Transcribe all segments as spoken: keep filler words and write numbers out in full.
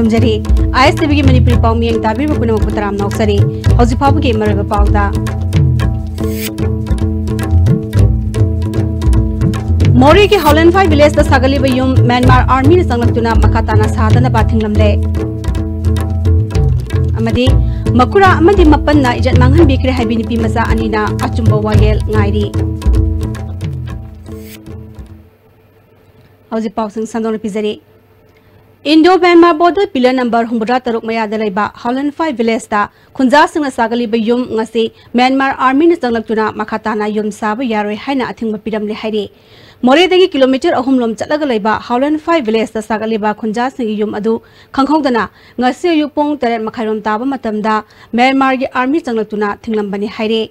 ꯊꯝꯖꯔꯤ꯫ ꯑꯥꯏ ꯑꯦꯁ ꯇꯤ ꯚꯤꯒꯤ ꯃꯅꯤꯄꯨꯔꯤ ꯄꯥꯎ ꯃꯤꯠꯌꯦꯡ ꯇꯥꯕꯤꯔꯤꯕ ꯄꯨꯝꯅꯃꯛꯄꯨ ꯇꯔꯥꯝꯅ ꯑꯣꯛꯆꯔꯤ꯫ ꯍꯧꯖꯤꯛ ꯐꯥꯎꯕꯒꯤ ꯃꯔꯨꯑꯣꯏꯕ ꯄꯥꯎꯗ, ꯃꯣꯔꯦꯒꯤ ꯍꯥꯎꯂꯦꯟꯐꯥꯏ ꯚꯤꯂꯦꯖꯇ ꯁꯥꯒꯠꯂꯤꯕ ꯌꯨꯝ ꯃ꯭ꯌꯥꯟꯃꯥꯔ ꯑꯥꯔꯃꯤꯅ ꯆꯪꯂꯛꯇꯨꯅ ꯃꯈꯥ ꯇꯥꯅ ꯁꯥꯗꯅꯕ ꯊꯤꯡꯂꯝꯂꯦ꯫ ꯑꯃꯗꯤ ꯃꯀꯨꯔꯥ ꯑꯃꯗꯤ ꯃꯄꯟꯅ ꯏꯖꯠ ꯃꯥꯡꯍꯟꯕꯤꯈ꯭ꯔꯦ ꯍꯥꯏꯕꯤ ꯅꯨꯄꯤ ꯃꯆꯥ ꯑꯅꯤꯅ ꯑꯆꯨꯝꯕ ꯋꯥꯌꯦꯜ ꯉꯥꯏꯔꯤ꯫ ꯍꯧꯖꯤꯛ ꯄꯥꯎꯁꯤꯡ ꯁꯟꯗꯣꯛꯅ ꯄꯤꯖꯔꯤ꯫ Indo Myanmar border pillar number ꯍꯨꯝꯐꯨꯇꯔꯥ ꯇꯔꯨꯛ ꯃꯌꯥꯗ ꯂꯩꯕ ꯍꯥꯎꯂꯟꯐꯥꯏ ꯚꯤꯂꯦꯖꯇ ꯈꯨꯟꯖꯥꯁꯤꯡꯅ ꯁꯥꯒꯠꯂꯤꯕ ꯌꯨꯝ ꯉꯁꯤ ꯃ꯭ꯌꯥꯟꯃꯥꯔ ꯑꯥꯔꯃꯤꯅ ꯆꯪꯂꯛꯇꯨꯅ ꯃꯈꯥ ꯇꯥꯅ ꯌꯨꯝ ꯁꯥꯕ ꯌꯥꯔꯣꯏ ꯍꯥꯏꯅ ꯑꯊꯤꯡꯕ ꯄꯤꯔꯝꯂꯦ ꯍꯥꯏꯔꯤ꯫ ꯃꯣꯔꯦꯗꯒꯤ ꯀꯤꯂꯣꯃꯤꯇꯔ ꯑꯍꯨꯝ ꯂꯣꯝ ꯆꯠꯂꯒ ꯂꯩꯕ ꯍꯥꯎꯂꯟꯐꯥꯏ ꯚꯤꯂꯦꯖꯇ ꯁꯥꯒꯠꯂꯤꯕ ꯈꯨꯟꯖꯥꯁꯤꯡꯒꯤ ꯌꯨꯝ ꯑꯗꯨ ꯈꯪꯍꯧꯗꯅ ꯉꯁꯤ ꯑꯌꯨꯛ ꯄꯨꯡ ꯇꯔꯦꯠ ꯃꯈꯥꯏꯔꯣꯝ ꯇꯥꯕ ꯃꯇꯝꯗ ꯃ꯭ꯌꯥꯟꯃꯥꯔꯒꯤ ꯑꯥꯔꯃꯤ ꯆꯪꯂꯛꯇꯨꯅ ꯊꯤꯡꯂꯝꯕꯅꯤ ꯍꯥꯏꯔꯤ꯫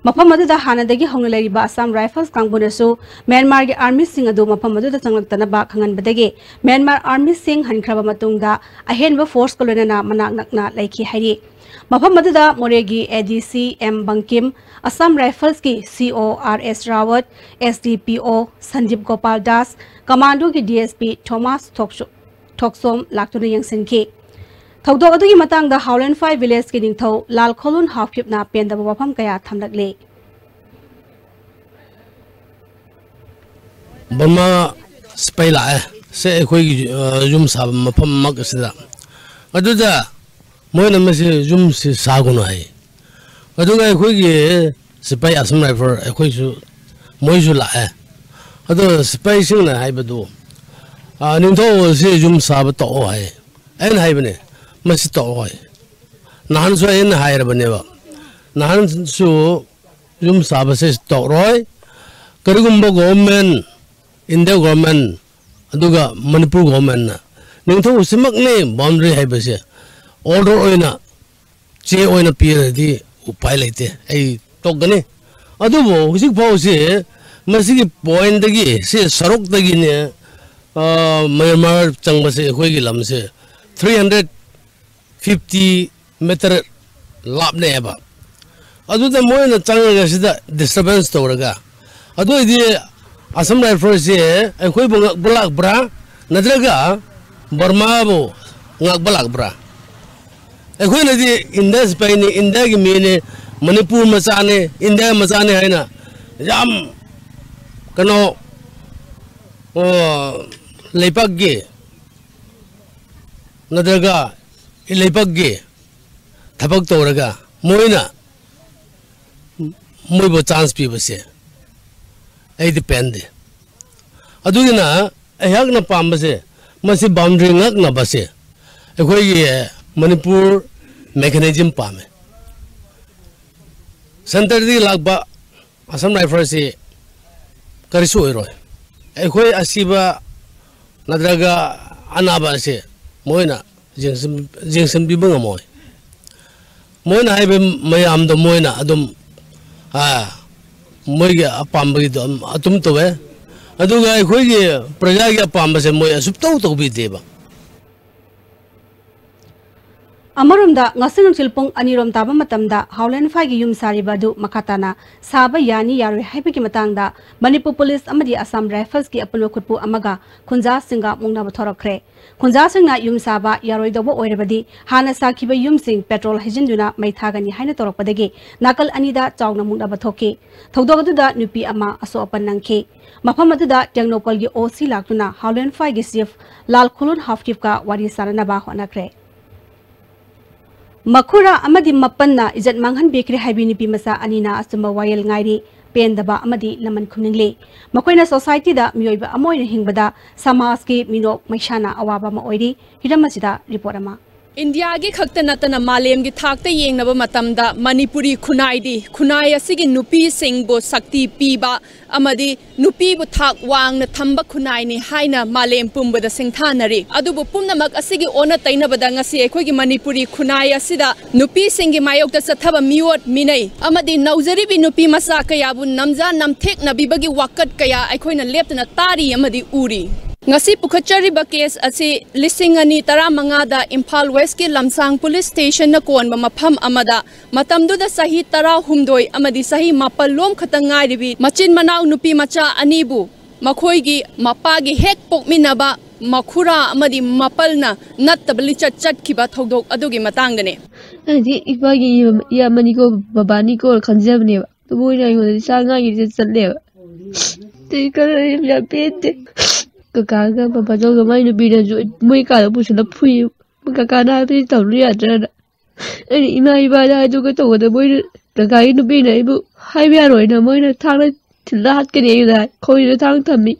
ꯃꯐꯝ ꯑꯗꯨꯗ ꯍꯥꯟꯅꯗꯒꯤ ꯍꯧꯅ ꯂꯩꯔꯤꯕ ꯑꯁꯥꯝ ꯔꯥꯏꯐꯜꯁ ꯀꯥꯡꯕꯨꯅꯁꯨ ꯃ꯭ꯌꯥꯟꯃꯥꯔꯒꯤ ꯑꯥꯔꯃꯤꯁꯤꯡ ꯑꯗꯨ ꯃꯐꯝ ꯑꯗꯨꯗ ꯆꯪꯂꯛꯇꯅꯕ ꯈꯪꯍꯟꯕꯗꯒꯤ ꯃ꯭ꯌꯥꯟꯃꯥꯔ ꯑꯥꯔꯃꯤꯁꯤꯡ ꯍꯟꯈ꯭ꯔꯕ ꯃꯇꯨꯡꯗ ꯑꯍꯦꯟꯕ ꯐꯣꯔꯁꯀ ꯂꯣꯏꯅꯅ ꯃꯅꯥꯛ ꯅꯛꯅ ꯂꯩꯈꯤ ꯍꯥꯏꯔꯤ꯫ ꯃꯐꯝ ꯑꯗꯨꯗ ꯃꯣꯔꯦꯒꯤ ꯑꯦ ꯗꯤ ꯁꯤ ꯑꯦꯝ ꯕꯪꯀꯤꯝ, ꯑꯁꯥꯝ ꯔꯥꯏꯐꯜꯁꯀꯤ ꯁꯤ ꯑꯣ ꯑꯥꯔ ꯑꯦꯁ ꯔꯥꯋꯠ, ꯑꯦꯁ D P O Sandeep Gopal Das, ꯀꯃꯥꯟꯗꯣꯒꯤ ꯗꯤ ꯑꯦꯁ ꯄꯤ ꯊꯣꯃꯥꯁ ꯊꯣꯛꯁꯨ-, ꯊꯣꯛꯁꯣꯝ ꯂꯥꯛꯇꯨꯅ ꯌꯦꯡꯁꯤꯟꯈꯤ꯫ ꯊꯧꯗꯣꯛ ꯑꯗꯨꯒꯤ ꯃꯇꯥꯡꯗ ꯍꯥꯎꯂꯦꯟꯐꯥꯏ ꯚꯤꯂꯦꯖꯀꯤ ꯅꯤꯡꯊꯧ ꯂꯥꯜ ꯈꯣꯂꯨꯟ ꯍꯥꯎꯈꯤꯞꯅ ꯄꯦꯟꯗꯕ ꯋꯥꯐꯝ ꯀꯌꯥ ꯊꯝꯂꯛꯂꯤ꯫ ꯕꯔꯃꯥ ꯁꯤꯄꯥꯏ ꯂꯥꯛꯑꯦ꯫ ꯁꯦ ꯑꯩꯈꯣꯏꯒꯤ, ꯑ, ꯌꯨꯝ ꯁꯥꯕ ꯃꯐꯝꯃꯛ ꯑꯁꯤꯗ꯫ ꯑꯗꯨꯗ ꯃꯣꯏꯅ ꯃꯁꯤ ꯌꯨꯝꯁꯤ ꯁꯥꯒꯅꯨ ꯍꯥꯏ꯫ ꯑꯗꯨꯒ ꯑꯩꯈꯣꯏꯒꯤ ꯁꯤꯄꯥꯏ ꯑꯁꯥꯝ ꯔꯥꯏꯐꯜ ꯑꯩꯈꯣꯏꯁꯨ, ꯃꯣꯏꯁꯨ ꯂꯥꯛꯑꯦ꯫ ꯑꯗꯣ ꯁꯤꯄꯥꯏꯁꯤꯡꯅ ꯍꯥꯏꯕꯗꯨ, "ꯑ, ꯅꯤꯡꯊꯧ ꯑꯁꯤ ꯌꯨꯝ ꯁꯥꯕ ꯇꯣꯛꯑꯣ" ꯍꯥꯏ꯫ ꯑꯩꯅ ꯍꯥꯏꯕꯅꯦ, "ꯃꯁꯤ ꯇꯣꯛꯑꯣ" ꯍꯥꯏ꯫ ꯅꯍꯥꯟꯁꯨ ꯑꯩꯅ ꯍꯥꯏꯔꯕꯅꯦꯕ꯫ ꯅꯍꯥꯟꯁꯨ ꯌꯨꯝ ꯁꯥꯕꯁꯦ ꯇꯧꯔꯣꯏ꯫ ꯀꯔꯤꯒꯨꯝꯕ ꯒꯣꯚꯔꯟꯃꯦꯟ, ꯏꯟꯗꯤꯌꯥ ꯒꯣꯚꯔꯟꯃꯦꯟ, ꯑꯗꯨꯒ ꯃꯅꯤꯄꯨꯔ ꯒꯣꯚꯔꯟꯃꯦꯟꯅ ꯅꯤꯡꯊꯧꯁꯤꯃꯛꯅꯤ ꯕꯥꯎꯟꯗꯔꯤ ꯍꯥꯏꯕꯁꯦ ꯑꯣꯔꯗꯔ ꯑꯣꯏꯅ, ꯆꯦ ꯑꯣꯏꯅ ꯄꯤꯔꯗꯤ ꯎꯄꯥꯏ ꯂꯩꯇꯦ, ꯑꯩ ꯇꯣꯛꯀꯅꯤ꯫ ꯑꯗꯨꯕꯨ ꯍꯧꯖꯤꯛ ꯐꯥꯎꯁꯤ ꯃꯁꯤꯒꯤ ꯄꯣꯏꯟꯗꯒꯤ, ꯁꯤ ꯁꯔꯨꯛꯇꯒꯤꯅꯦ, ꯑ, ꯃ꯭ꯌꯥꯟꯃꯥꯔ ꯆꯪꯕꯁꯦ, ꯑꯩꯈꯣꯏꯒꯤ ꯂꯝꯁꯦ ꯊ꯭ꯔꯤ ꯍꯟꯗ꯭ꯔꯦꯠ ꯐꯤꯐꯇꯤ ꯃꯤꯇꯔ ꯂꯥꯞꯅꯩꯑꯕ꯫ ꯑꯗꯨꯗ ꯃꯣꯏꯅ ꯆꯪꯉꯒ ꯁꯤꯗ ꯗꯤꯁꯇꯔꯕꯦꯟꯁ ꯇꯧꯔꯒ, ꯑꯗꯨ ꯑꯣꯏꯗꯤ ꯑꯁꯥꯝ ꯔꯥꯏꯐꯜꯁꯦ ꯑꯩꯈꯣꯏꯕꯨ ꯉꯛꯄ ꯂꯥꯛꯄ꯭ꯔꯥ, ꯅꯠꯇ꯭ꯔꯒ ꯕꯔꯃꯥꯕꯨ ꯉꯥꯛꯄ ꯂꯥꯛꯄ꯭ꯔꯥ? ꯑꯩꯈꯣꯏꯅꯗꯤ ꯏꯟꯗꯤꯌꯥ ꯁꯤꯄꯥꯍꯤꯅꯤ, ꯏꯟꯗꯤꯌꯥꯒꯤ ꯃꯤꯅꯤ, ꯃꯅꯤꯄꯨꯔ ꯃꯆꯥꯅꯤ, ꯏꯟꯗꯤꯌꯥ ꯃꯆꯥꯅꯤ ꯍꯥꯏꯅ ꯌꯥꯝ ꯀꯩꯅꯣ, ꯑꯣ, ꯂꯩꯄꯥꯛꯀꯤ ꯅꯠꯇ꯭ꯔꯒ ꯂꯩꯄꯥꯛꯀꯤ ꯊꯕꯛ ꯇꯧꯔꯒ ꯃꯣꯏꯅ ꯃꯣꯏꯕꯨ ꯆꯥꯟꯁ ꯄꯤꯕꯁꯦ ꯑꯩꯗꯤ ꯄꯦꯟꯗꯦ꯫ ꯑꯗꯨꯒꯤꯅ ꯑꯩꯍꯥꯛꯅ ꯄꯥꯝꯕꯁꯦ, ꯃꯁꯤ ꯕꯥꯎꯟꯗꯔꯤ ꯉꯥꯛꯅꯕꯁꯦ ꯑꯩꯈꯣꯏꯒꯤ ꯃꯅꯤꯄꯨꯔ ꯃꯦꯀꯥꯅꯤꯖꯝ ꯄꯥꯝꯃꯦ꯫ ꯁꯦꯟꯇꯔꯗꯒꯤ ꯂꯥꯛꯄ ꯑꯁꯥꯝ ꯔꯥꯏꯐꯜꯁꯤ ꯀꯔꯤꯁꯨ ꯑꯣꯏꯔꯣꯏ꯫ ꯑꯩꯈꯣꯏ ꯑꯁꯤꯕ ꯅꯠꯇ꯭ꯔꯒ ꯑꯅꯥꯕ ꯑꯁꯤ ꯃꯣꯏꯅ ꯌꯦꯡꯁꯤꯟ-, ꯌꯦꯡꯁꯤꯟꯕꯤꯕ ꯉꯝꯃꯣꯏ꯫ ꯃꯣꯏꯅ ꯍꯥꯏꯕ ꯃꯌꯥꯝꯗꯣ ꯃꯣꯏꯅ ꯑꯗꯨꯝ, ꯑꯥ, ꯃꯣꯏꯒꯤ ꯑꯄꯥꯝꯕꯒꯤꯗꯣ ꯑꯗꯨꯝ ꯇꯧꯋꯦ꯫ ꯑꯗꯨꯒ ꯑꯩꯈꯣꯏꯒꯤ ꯄ꯭ꯔꯖꯥꯒꯤ ꯑꯄꯥꯝꯕꯁꯦ ꯃꯣꯏ ꯑꯁꯨꯛꯇꯧ ꯇꯧꯕꯤꯗꯦꯕ꯫ ꯑꯃꯔꯣꯝꯗ, ꯉꯁꯤ ꯅꯨꯡꯊꯤꯜ ꯄꯨꯡ ꯑꯅꯤꯔꯣꯝ ꯇꯥꯕ ꯃꯇꯝꯗ ꯍꯥꯎꯂꯦꯟꯐꯥꯏꯒꯤ ꯌꯨꯝ ꯁꯥꯔꯤꯕ ꯑꯗꯨ ꯃꯈꯥ ꯇꯥꯅ ꯁꯥꯕ ꯌꯥꯅꯤ ꯌꯥꯔꯣꯏ ꯍꯥꯏꯕꯒꯤ ꯃꯇꯥꯡꯗ ꯃꯅꯤꯄꯨꯔ ꯄꯨꯂꯤꯁ ꯑꯃꯗꯤ ꯑꯁꯥꯝ ꯔꯥꯏꯐꯜꯁꯀꯤ ꯑꯄꯨꯟꯕ ꯈꯨꯠꯄꯨ ꯑꯃꯒ ꯈꯨꯟꯖꯥꯁꯤꯡꯒ ꯃꯨꯛꯅꯕ ꯊꯣꯔꯛꯈ꯭ꯔꯦ꯫ ꯈꯨꯟꯖꯥꯁꯤꯡꯅ ꯌꯨꯝ ꯁꯥꯕ ꯌꯥꯔꯣꯏꯗꯧꯕ ꯑꯣꯏꯔꯕꯗꯤ ꯍꯥꯟꯅ ꯁꯥꯈꯤꯕ ꯌꯨꯝꯁꯤꯡ ꯄꯦꯇ꯭ꯔꯣꯜ ꯍꯩꯖꯤꯟꯗꯨꯅ ꯃꯩ ꯊꯥꯒꯅꯤ ꯍꯥꯏꯅ ꯇꯧꯔꯛꯄꯗꯒꯤ ꯅꯥꯀꯜ ꯑꯅꯤꯗ ꯆꯥꯎꯅ ꯃꯨꯛꯅꯕ ꯊꯣꯛꯈꯤ꯫ ꯊꯧꯗꯣꯛ ꯑꯗꯨꯗ ꯅꯨꯄꯤ ꯑꯃ ꯑꯁꯣꯛ ꯑꯄꯟ ꯅꯪꯈꯤ꯫ ꯃꯐꯝ ꯑꯗꯨꯗ ꯇꯦꯡꯅꯧꯄꯜꯒꯤ ꯑꯣ ꯁꯤ ꯂꯥꯛꯇꯨꯅ ꯍꯥꯎꯂꯦꯟꯐꯥꯏꯒꯤ ꯆꯤꯐ ꯂꯥꯜ ꯈꯨꯂꯨꯟ ꯍꯥꯎꯀꯤꯞꯀ ꯋꯥꯔꯤ ꯁꯥꯅꯅꯕ ꯍꯣꯠꯅꯈ꯭ꯔꯦ꯫ ꯃꯈꯨꯔꯥ ꯑꯃꯗꯤ ꯃꯄꯟꯅ ꯏꯖꯠ ꯃꯥꯡꯍꯟꯕꯤꯈ꯭ꯔꯦ ꯍꯥꯏꯕꯤ ꯅꯨꯄꯤ ꯃꯆꯥ ꯑꯅꯤꯅ ꯑꯆꯨꯝꯕ ꯋꯥꯌꯦꯜ ꯉꯥꯏꯔꯤ, ꯄꯦꯟꯗꯕ ꯑꯃꯗꯤ ꯂꯃꯟ ꯈꯨꯝꯅꯤꯡꯂꯤ꯫ ꯃꯈꯣꯏꯅ ꯁꯣꯁꯥꯏꯇꯤꯗ ꯃꯤꯑꯣꯏꯕ ꯑꯃ ꯑꯣꯏꯅ ꯍꯤꯡꯕꯗ ꯁꯃꯥꯖꯀꯤ ꯃꯤꯅꯣꯛ ꯃꯩꯁꯥꯅ ꯑꯋꯥꯕ ꯑꯃ ꯑꯣꯏꯔꯤ꯫ ꯍꯤꯔꯝ ꯑꯁꯤꯗ ꯔꯤꯄꯣꯔꯠ ꯑꯃ꯫ ꯏꯟꯗꯤꯌꯥꯒꯤ ꯈꯛꯇ ꯅꯠꯇꯅ ꯃꯥꯂꯦꯝꯒꯤ ꯊꯥꯛꯇ ꯌꯦꯡꯅꯕ ꯃꯇꯝꯗ ꯃꯅꯤꯄꯨꯔꯤ ꯈꯨꯟꯅꯥꯏꯗꯤ ꯈꯨꯟꯅꯥꯏ ꯑꯁꯤꯒꯤ ꯅꯨꯄꯤꯁꯤꯡꯕꯨ ꯁꯛꯇꯤ ꯄꯤꯕ ꯑꯃꯗꯤ ꯅꯨꯄꯤꯕꯨ ꯊꯥꯛ ꯋꯥꯡꯅ ꯊꯝꯕ ꯈꯨꯟꯅꯥꯏꯅꯤ ꯍꯥꯏꯅ ꯃꯥꯂꯦꯝ ꯄꯨꯝꯕꯗ ꯁꯤꯡꯊꯥꯅꯔꯤ꯫ ꯑꯗꯨꯕꯨ ꯄꯨꯝꯅꯃꯛ ꯑꯁꯤꯒꯤ ꯑꯣꯟꯅ ꯇꯩꯅꯕꯗ ꯉꯁꯤ ꯑꯩꯈꯣꯏꯒꯤ ꯃꯅꯤꯄꯨꯔꯤ ꯈꯨꯟꯅꯥꯏ ꯑꯁꯤꯗ ꯅꯨꯄꯤꯁꯤꯡꯒꯤ ꯃꯥꯌꯣꯛꯇ ꯆꯠꯊꯕ ꯃꯤꯑꯣꯠ ꯃꯤꯅꯩ ꯑꯃꯗꯤ ꯅꯧꯖꯔꯤꯕꯤ ꯅꯨꯄꯤ ꯃꯆꯥ ꯀꯌꯥꯕꯨ ꯅꯝꯖꯥ ꯅꯝꯊꯦꯛꯅꯕꯤꯕꯒꯤ ꯋꯥꯀꯠ ꯀꯌꯥ ꯑꯩꯈꯣꯏꯅ ꯂꯦꯞꯇꯅ ꯇꯥꯔꯤ ꯑꯃꯗꯤ ꯎꯔꯤ꯫ ꯉꯁꯤ ꯄꯨꯈꯠꯆꯔꯤꯕ ꯀꯦꯁ ꯑꯁꯤ ꯂꯤꯁꯤꯡ ꯑꯅꯤ ꯇꯔꯥꯃꯉꯥꯗ ꯏꯝꯐꯥꯜ ꯋꯦꯁꯀꯤ ꯂꯝꯁꯥꯡ ꯄꯨꯂꯤꯁ ꯁ꯭ꯇꯦꯁꯟꯅ ꯀꯣꯟꯕ ꯃꯐꯝ ꯑꯃꯗ ꯃꯇꯝꯗꯨꯗ ꯆꯍꯤ ꯇꯔꯥꯍꯨꯝꯗꯣꯏ ꯑꯃꯗꯤ ꯆꯍꯤ ꯃꯥꯄꯜ ꯂꯣꯝ ꯈꯛꯇ ꯉꯥꯏꯔꯤꯕꯤ ꯃꯆꯤꯟ ꯃꯅꯥꯎ ꯅꯨꯄꯤ ꯃꯆꯥ ꯑꯅꯤꯕꯨ ꯃꯈꯣꯏꯒꯤ ꯃꯄꯥꯒꯤ ꯍꯦꯛ ꯄꯣꯛꯃꯤꯟꯅꯕ ꯃꯈꯨꯔꯥ ꯑꯃꯗꯤ ꯃꯄꯜꯅ ꯅꯠꯇꯕ ꯂꯤꯆꯠ ꯆꯠꯈꯤꯕ ꯊꯧꯗꯣꯛ ꯑꯗꯨꯒꯤ ꯃꯇꯥꯡꯗꯅꯦ꯫ ꯍꯥꯏꯗꯤ ꯏꯄꯥꯒꯤ ꯏꯌꯥꯝꯕꯅꯤꯀꯣ, ꯕꯕꯥꯅꯤꯀꯣ ꯈꯟꯖꯕꯅꯦꯕ꯫ ꯑꯗꯨꯕꯨ ꯑꯩꯅ ꯑꯩꯉꯣꯟꯗ ꯏꯆꯥ ꯉꯥꯡꯉꯤꯁꯦ ꯆꯠꯂꯦꯕ꯫ ꯑꯗꯩ ꯈꯔ ꯌꯥꯝ ꯄꯦꯟꯗꯦ꯫ ꯀꯀꯥꯒ ꯕꯕꯥꯗꯧꯒ ꯃꯥꯏ ꯅꯨꯄꯤꯅꯁꯨ ꯃꯣꯏ ꯀꯥꯗ ꯄꯨꯁꯤꯜꯂ ꯐꯨꯏ꯫ ꯀꯀꯥꯅ ꯍꯥꯏꯕꯗꯤ ꯇꯧꯔꯨ ꯌꯥꯗ꯭ꯔꯅ꯫ ꯑꯩꯅ ꯏꯃꯥ ꯏꯄꯥꯗ ꯍꯥꯏꯗꯣꯛꯀꯦ ꯇꯧꯕꯗ ꯃꯣꯏꯅ, ꯀꯀꯥꯒꯤ ꯅꯨꯄꯤꯅ ꯑꯩꯕꯨ ꯍꯥꯏꯕ ꯌꯥꯔꯣꯏꯅ ꯃꯣꯏꯅ ꯊꯥꯡꯅ ꯊꯤꯜꯂ ꯍꯥꯠꯀꯅꯤ ꯑꯩꯅ ꯍꯥꯏ꯫ ꯈꯧꯔꯤꯗ ꯊꯥꯡ ꯊꯝꯃꯤ꯫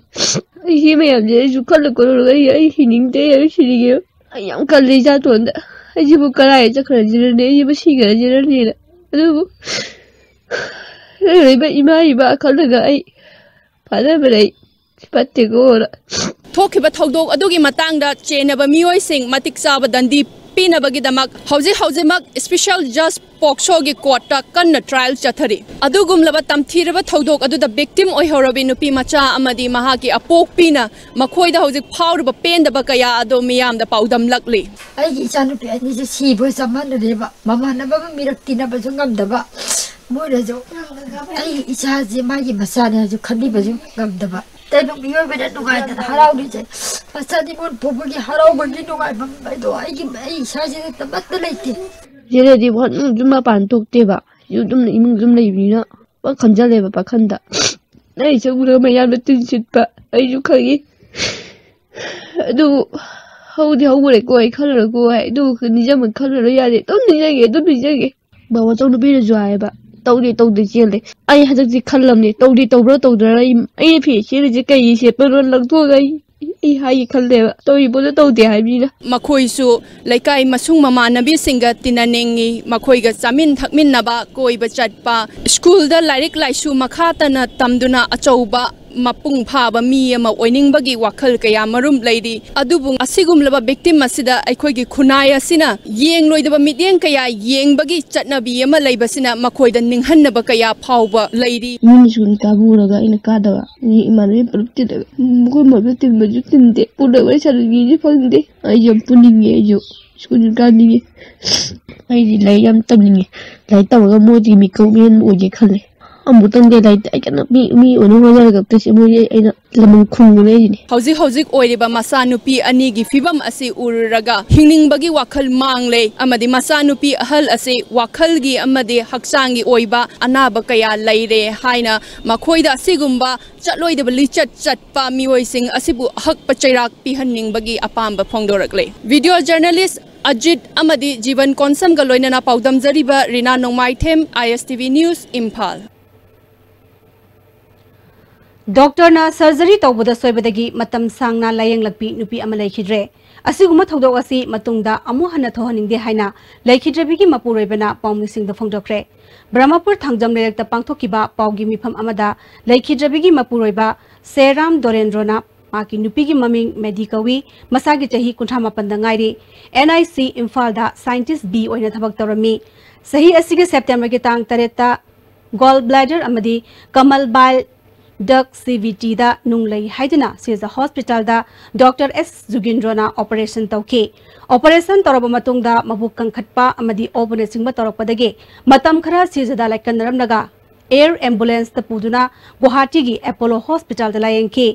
ꯑꯩ ꯁꯤ ꯃꯌꯥꯝꯁꯦ ꯑꯩꯁꯨ ꯈꯜꯂ ꯈꯣꯠꯂꯨꯔꯒ ꯑꯩ, ꯑꯩ ꯍꯤꯡꯅꯤꯡꯗꯦ, ꯑꯩ ꯁꯤꯅꯤꯡꯉꯦ꯫ ꯑꯩ ꯌꯥꯝ ꯀꯜꯂꯤ ꯏꯆꯥꯇꯣꯟꯗ꯫ ꯑꯩꯁꯤꯕꯨ ꯀꯗꯥꯏ ꯆꯠꯈ꯭ꯔꯁꯤꯔꯅꯦ, ꯑꯩꯁꯤꯕꯨ ꯁꯤꯈ꯭ꯔꯁꯤꯔꯅꯦꯅ꯫ ꯑꯗꯨꯕꯨ ꯂꯩꯔꯤꯕ ꯏꯃꯥ ꯏꯄꯥ ꯈꯜꯂꯒ ꯑꯩ ꯐꯥꯅꯕꯗ ꯑꯩ ꯐꯠꯇꯦꯀꯣꯅ꯫ ꯊꯣꯛꯈꯤꯕ ꯊꯧꯗꯣꯛ ꯑꯗꯨꯒꯤ ꯃꯇꯥꯡꯗ ꯆꯦꯟꯅꯕ ꯃꯤꯑꯣꯏꯁꯤꯡ ꯃꯇꯤꯛ ꯆꯥꯕ ꯗꯟꯗꯤ ꯄꯤꯅꯕꯒꯤꯗꯃꯛ ꯍꯧꯖꯤꯛ ꯍꯧꯖꯤꯛꯃꯛ ꯏꯁꯄꯤꯁꯦꯜ ꯖꯁ ꯄꯣꯛꯁꯣꯒꯤ ꯀꯣꯔꯠꯇ ꯀꯟꯅ ꯇ꯭ꯔꯥꯏꯜ ꯆꯠꯊꯔꯤ꯫ ꯑꯗꯨꯒꯨꯝꯂꯕ ꯇꯝꯊꯤꯔꯕ ꯊꯧꯗꯣꯛ ꯑꯗꯨꯗ ꯚꯤꯛꯇꯤꯝ ꯑꯣꯏꯍꯧꯔꯕꯤ ꯅꯨꯄꯤ ꯃꯆꯥ ꯑꯃꯗꯤ ꯃꯍꯥꯛꯀꯤ ꯑꯄꯣꯛꯄꯤꯅ ꯃꯈꯣꯏꯗ ꯍꯧꯖꯤꯛ ꯐꯥꯎꯔꯤꯕ ꯄꯦꯟꯗꯕ ꯀꯌꯥ ꯑꯗꯨ ꯃꯤꯌꯥꯝꯗ ꯄꯥꯎꯗꯝꯂꯛꯂꯤ꯫ ꯑꯩꯒꯤ ꯏꯆꯥꯅꯨꯄꯤ ꯑꯅꯤꯁꯦ ꯁꯤꯕꯒ ꯆꯞ ꯃꯥꯟꯅꯔꯦꯕ꯫ ꯃꯃꯥꯟꯅꯕ ꯑꯃ ꯃꯤꯔꯛ ꯇꯤꯟꯅꯕꯁꯨ ꯉꯝꯗꯕ, ꯃꯣꯏꯅꯁꯨ ꯑꯩꯒꯤ ꯏꯆꯥꯁꯦ ꯃꯥꯒꯤ ꯃꯆꯥꯅꯦ ꯍꯥꯏꯁꯨ ꯈꯟꯕꯤꯕꯁꯨ ꯉꯝꯗꯕ꯫ ꯇꯥꯏꯕꯪ ꯃꯤꯑꯣꯏꯕꯅ ꯅꯨꯡꯉꯥꯏꯗꯅ ꯍꯔꯥꯎꯔꯤꯁꯦ, ꯃꯆꯥ ꯅꯤꯉꯣꯜ ꯄꯣꯛꯄꯒꯤ ꯍꯔꯥꯎꯕꯒꯤ ꯅꯨꯡꯉꯥꯏꯐꯝ ꯍꯥꯏꯗꯣ ꯑꯩꯒꯤ, ꯑꯩ ꯏꯁꯥꯁꯤꯗ ꯑꯃꯠꯇ ꯂꯩꯇꯦ꯫ ꯁꯤꯗꯗꯤ ꯋꯥꯈꯜꯁꯨ ꯃꯄꯥꯟ ꯊꯣꯛꯇꯦꯕ꯫ ꯌꯨꯝ ꯑꯗꯨꯝ, ꯏꯃꯨꯡ ꯑꯗꯨꯝ ꯂꯩꯕꯅꯤꯅ ꯄꯪ ꯈꯟꯖꯜꯂꯦꯕ ꯄꯥꯈꯟꯗ꯫ ꯑꯩ ꯁꯛ ꯎꯔꯒ ꯃꯌꯥꯝꯅ ꯇꯤꯟ ꯁꯤꯠꯄ ꯑꯩꯁꯨ ꯈꯪꯉꯤ꯫ ꯑꯗꯨꯕꯨ ꯍꯧꯗꯤ ꯍꯧꯈ꯭ꯔꯦꯀꯣ, ꯑꯩ ꯈꯜꯂꯨꯔꯀꯣ ꯍꯥꯏ꯫ ꯑꯗꯨꯕꯨ ꯅꯤꯡꯁꯤꯡꯕ ꯈꯜꯂꯨꯔ ꯌꯥꯗꯦ꯫ ꯑꯗꯨꯝ ꯅꯤꯡꯁꯤꯡꯉꯦ, ꯑꯗꯨꯝ ꯅꯤꯡꯁꯤꯡꯉꯦ꯫ ꯕꯥꯕꯥꯆꯧ ꯅꯨꯄꯤꯅꯁꯨ ꯍꯥꯏꯌꯦꯕ, "ꯇꯧꯗꯦ, ꯇꯧꯗꯦ, ꯆꯦꯜꯂꯦ"꯫ ꯑꯩ ꯍꯟꯗꯛꯇꯤ ꯈꯜꯂꯝꯅꯦ, ꯇꯧꯗꯦ ꯇꯧꯕ꯭ꯔꯥ ꯇꯧꯗ꯭ꯔꯥ, ꯑꯩ, ꯑꯩꯅ ꯐꯤ ꯆꯦꯜꯂꯤꯁꯦ ꯀꯩꯒꯤ ꯁꯦꯠꯄꯅꯣ ꯂꯪꯊꯣꯛꯑꯒ ꯑꯩ, ꯑꯩ ꯍꯥꯏꯒꯦ ꯈꯜꯂꯦꯕ꯫ ꯇꯧꯔꯤ ꯄꯣꯠꯇꯣ ꯇꯧꯗꯦ ꯍꯥꯏꯕꯅꯤꯅ꯫ ꯃꯈꯣꯏꯁꯨ ꯂꯩꯀꯥꯏ ꯃꯁꯨꯡ ꯃꯃꯥꯟꯅꯕꯤꯁꯤꯡꯒ ꯇꯤꯟꯅꯅꯤꯡꯏ꯫ ꯃꯈꯣꯏꯒ ꯆꯥꯃꯤꯟ ꯊꯛꯃꯤꯟꯅꯕ, ꯀꯣꯏꯕ ꯆꯠꯄ, ꯁ꯭ꯀꯨꯜꯗ ꯂꯥꯏꯔꯤꯛ ꯂꯥꯏꯁꯨ ꯃꯈꯥ ꯇꯥꯅ ꯇꯝꯗꯨꯅ ꯑꯆꯧꯕ ꯃꯄꯨꯡ ꯐꯥꯕ ꯃꯤ ꯑꯃ ꯑꯣꯏꯅꯤꯡꯕꯒꯤ ꯋꯥꯈꯜ ꯀꯌꯥ ꯃꯔꯨꯝ ꯂꯩꯔꯤ꯫ ꯑꯗꯨꯕꯨ ꯑꯁꯤꯒꯨꯝꯂꯕ ꯚꯤꯛꯇꯤꯝ ꯑꯁꯤꯗ ꯑꯩꯈꯣꯏꯒꯤ ꯈꯨꯟꯅꯥꯏ ꯑꯁꯤꯅ ꯌꯦꯡꯂꯣꯏꯗꯕ ꯃꯤꯠꯌꯦꯡ ꯀꯌꯥ ꯌꯦꯡꯕꯒꯤ ꯆꯠꯅꯕꯤ ꯑꯃ ꯂꯩꯕꯁꯤꯅ ꯃꯈꯣꯏꯗ ꯅꯤꯡꯍꯟꯅꯕ ꯀꯌꯥ ꯐꯥꯎꯕ ꯂꯩꯔꯤ꯫ ꯃꯤꯅ ꯁ꯭ꯀꯨꯜ ꯀꯥꯕ ꯎꯔꯒ ꯑꯩꯅ ꯀꯥꯗꯕ꯫ ꯑꯩ ꯏꯃꯥꯟꯅꯕꯤ ꯄꯨꯂꯞ ꯇꯤꯟꯅꯕ꯫ ꯃꯈꯣꯏ ꯃꯔꯛꯇ ꯇꯤꯟꯕꯁꯨ ꯇꯤꯟꯗꯦ꯫ ꯄꯨꯟꯅ ꯋꯥꯔꯤ ꯁꯥꯟꯅꯒꯦꯁꯨ ꯐꯪꯗꯦ꯫ ꯑꯩ ꯌꯥꯝ ꯄꯨꯅꯤꯡꯉꯦ ꯑꯩꯁꯨ꯫ ꯁ꯭ꯀꯨꯜ ꯀꯥꯅꯤꯡꯉꯦ꯫ ꯑꯩꯗꯤ ꯂꯥꯏꯔꯤꯛ ꯌꯥꯝ ꯇꯝꯅꯤꯡꯉꯦ꯫ ꯂꯥꯏꯔꯤꯛ ꯇꯝꯃꯒ ꯃꯣꯏꯗꯒꯤ ꯃꯤꯀꯣꯛ ꯃꯤꯍꯦꯟꯕ ꯑꯣꯏꯒꯦ ꯈꯜꯂꯦ꯫ ꯑꯃꯨꯛꯇꯪꯗꯤ ꯂꯩꯇꯦ꯫ ꯑꯩ ꯀꯟꯅ ꯃꯤ, ꯃꯤ ꯑꯣꯏꯅꯕ ꯍꯣꯠꯅꯔꯒ ꯑꯝꯇ ꯁꯤ ꯃꯣꯏꯁꯦ ꯑꯩꯅ ꯂꯃꯟ ꯈꯨꯝꯕꯅꯦ ꯑꯩꯁꯤꯅꯦ꯫ ꯍꯧꯖꯤꯛ ꯍꯧꯖꯤꯛ ꯑꯣꯏꯔꯤꯕ ꯃꯆꯥꯅꯨꯄꯤ ꯑꯅꯤꯒꯤ ꯐꯤꯕꯝ ꯑꯁꯤ ꯎꯔꯨꯔꯒ ꯍꯤꯡꯅꯤꯡꯕꯒꯤ ꯋꯥꯈꯜ ꯃꯥꯡꯂꯦ ꯑꯃꯗꯤ ꯃꯆꯥꯅꯨꯄꯤ ꯑꯍꯜ ꯑꯁꯤ ꯋꯥꯈꯜꯒꯤ ꯑꯃꯗꯤ ꯍꯛꯆꯥꯡꯒꯤ ꯑꯣꯏꯕ ꯑꯅꯥꯕ ꯀꯌꯥ ꯂꯩꯔꯦ ꯍꯥꯏꯅ ꯃꯈꯣꯏꯗ ꯑꯁꯤꯒꯨꯝꯕ ꯆꯠꯂꯣꯏꯗꯕ ꯂꯤꯆꯠ ꯆꯠꯄ ꯃꯤꯑꯣꯏꯁꯤꯡ ꯑꯁꯤꯕꯨ ꯑꯍꯛꯄ ꯆꯩꯔꯥꯛ ꯄꯤꯍꯟꯅꯤꯡꯕꯒꯤ ꯑꯄꯥꯝꯕ ꯐꯣꯡꯗꯣꯔꯛꯂꯦ꯫ ꯚꯤꯗꯤꯑꯣ ꯖꯔꯅꯦꯂꯤꯁ ꯑꯖꯤꯠ ꯑꯃꯗꯤ ꯖꯤꯕꯟ ꯀꯣꯟꯁꯝꯒ ꯂꯣꯏꯅꯅ ꯄꯥꯎꯗꯝꯖꯔꯤꯕ ꯔꯤꯅꯥ ꯅꯣꯡꯃꯥꯏꯊꯦꯝ, ꯑꯥꯏ ꯑꯦꯁ ꯇꯤ ꯚꯤ ꯅ꯭ꯌꯨꯁ, ꯏꯝꯐꯥꯜ꯫ ꯗꯣꯛꯇꯔꯅ ꯁꯔꯖꯔꯤ ꯇꯧꯕꯗ ꯁꯣꯏꯕꯗꯒꯤ ꯃꯇꯝ ꯁꯥꯡꯅ ꯂꯥꯌꯦꯡꯂꯛꯄꯤ ꯅꯨꯄꯤ ꯑꯃ ꯂꯩꯈꯤꯗ꯭ꯔꯦ꯫ ꯑꯁꯤꯒꯨꯝꯕ ꯊꯧꯗꯣꯛ ꯑꯁꯤ ꯃꯇꯨꯡꯗ ꯑꯃꯨꯛ ꯍꯟꯅ ꯊꯣꯛꯍꯟꯅꯤꯡꯗꯦ ꯍꯥꯏꯅ ꯂꯩꯈꯤꯗ꯭ꯔꯕꯤꯒꯤ ꯃꯄꯨꯔꯣꯏꯕꯅ ꯄꯥꯎꯃꯤꯁꯤꯡꯗ ꯐꯣꯡꯗꯣꯛꯈ꯭ꯔꯦ꯫ ꯕ꯭ꯔꯍꯃꯄꯨꯔ ꯊꯥꯡꯖꯝ ꯂꯩꯔꯛꯇ ꯄꯥꯡꯊꯣꯛꯈꯤꯕ ꯄꯥꯎꯒꯤ ꯃꯤꯐꯝ ꯑꯃꯗ ꯂꯩꯈꯤꯗ꯭ꯔꯕꯤꯒꯤ ꯃꯄꯨꯔꯣꯏꯕ ꯁꯦꯔꯥꯝ ꯗꯣꯔꯦꯟꯗ꯭ꯔꯣꯅ ꯃꯍꯥꯛꯀꯤ ꯅꯨꯄꯤꯒꯤ ꯃꯃꯤꯡ ꯃꯦꯗꯤ ꯀꯧꯏ꯫ ꯃꯁꯥꯒꯤ ꯆꯍꯤ ꯀꯨꯟꯊ꯭ꯔꯥ ꯃꯥꯄꯟꯗ ꯉꯥꯏꯔꯤ꯫ ꯑꯦꯟ ꯑꯥꯏ ꯁꯤ ꯏꯝꯐꯥꯜꯗ ꯁꯥꯏꯟꯇꯤꯁ ꯕꯤ ꯑꯣꯏꯅ ꯊꯕꯛ ꯇꯧꯔꯝꯃꯤ꯫ ꯆꯍꯤ ꯑꯁꯤꯒꯤ ꯁꯦꯞꯇꯦꯝꯕꯔꯒꯤ ꯇꯥꯡ ꯇꯔꯦꯠꯇ ꯒꯣꯜ ꯕ꯭ꯂꯦꯗꯔ ꯑꯃꯗꯤ ꯀꯃꯜ ꯕꯥꯏꯜ ꯗꯛ, ꯁꯤ ꯕꯤ ꯇꯤꯗ ꯅꯨꯡ ꯂꯩ ꯍꯥꯏꯗꯨꯅ ꯁꯤꯖ ꯍꯣꯁꯄꯤꯇꯥꯜꯗ ꯗꯣꯛꯇꯔ ꯑꯦꯁ ꯖꯨꯒꯤꯟꯗ꯭ꯔꯣꯅ ꯑꯣꯄꯔꯦꯁꯟ ꯇꯧꯈꯤ꯫ ꯑꯣꯄꯔꯦꯁꯟ ꯇꯧꯔꯕ ꯃꯇꯨꯡꯗ ꯃꯕꯨꯛ ꯀꯟꯈꯠꯄ ꯑꯃꯗꯤ ꯑꯣꯕꯅꯆꯤꯡꯕ ꯇꯧꯔꯛꯄꯗꯒꯤ ꯃꯇꯝ ꯈꯔ ꯁꯤꯖꯗ ꯂꯥꯏꯀꯠꯅꯔꯝꯂꯒ ꯑꯦꯌꯔ ꯑꯦꯝꯕꯨꯂꯦꯟꯁꯇ ꯄꯨꯗꯨꯅ ꯒꯨꯋꯥꯍꯥꯇꯤꯒꯤ ꯑꯦꯄꯣꯂꯣ ꯍꯣꯁꯄꯤꯇꯥꯜꯗ ꯂꯥꯌꯦꯡꯈꯤ꯫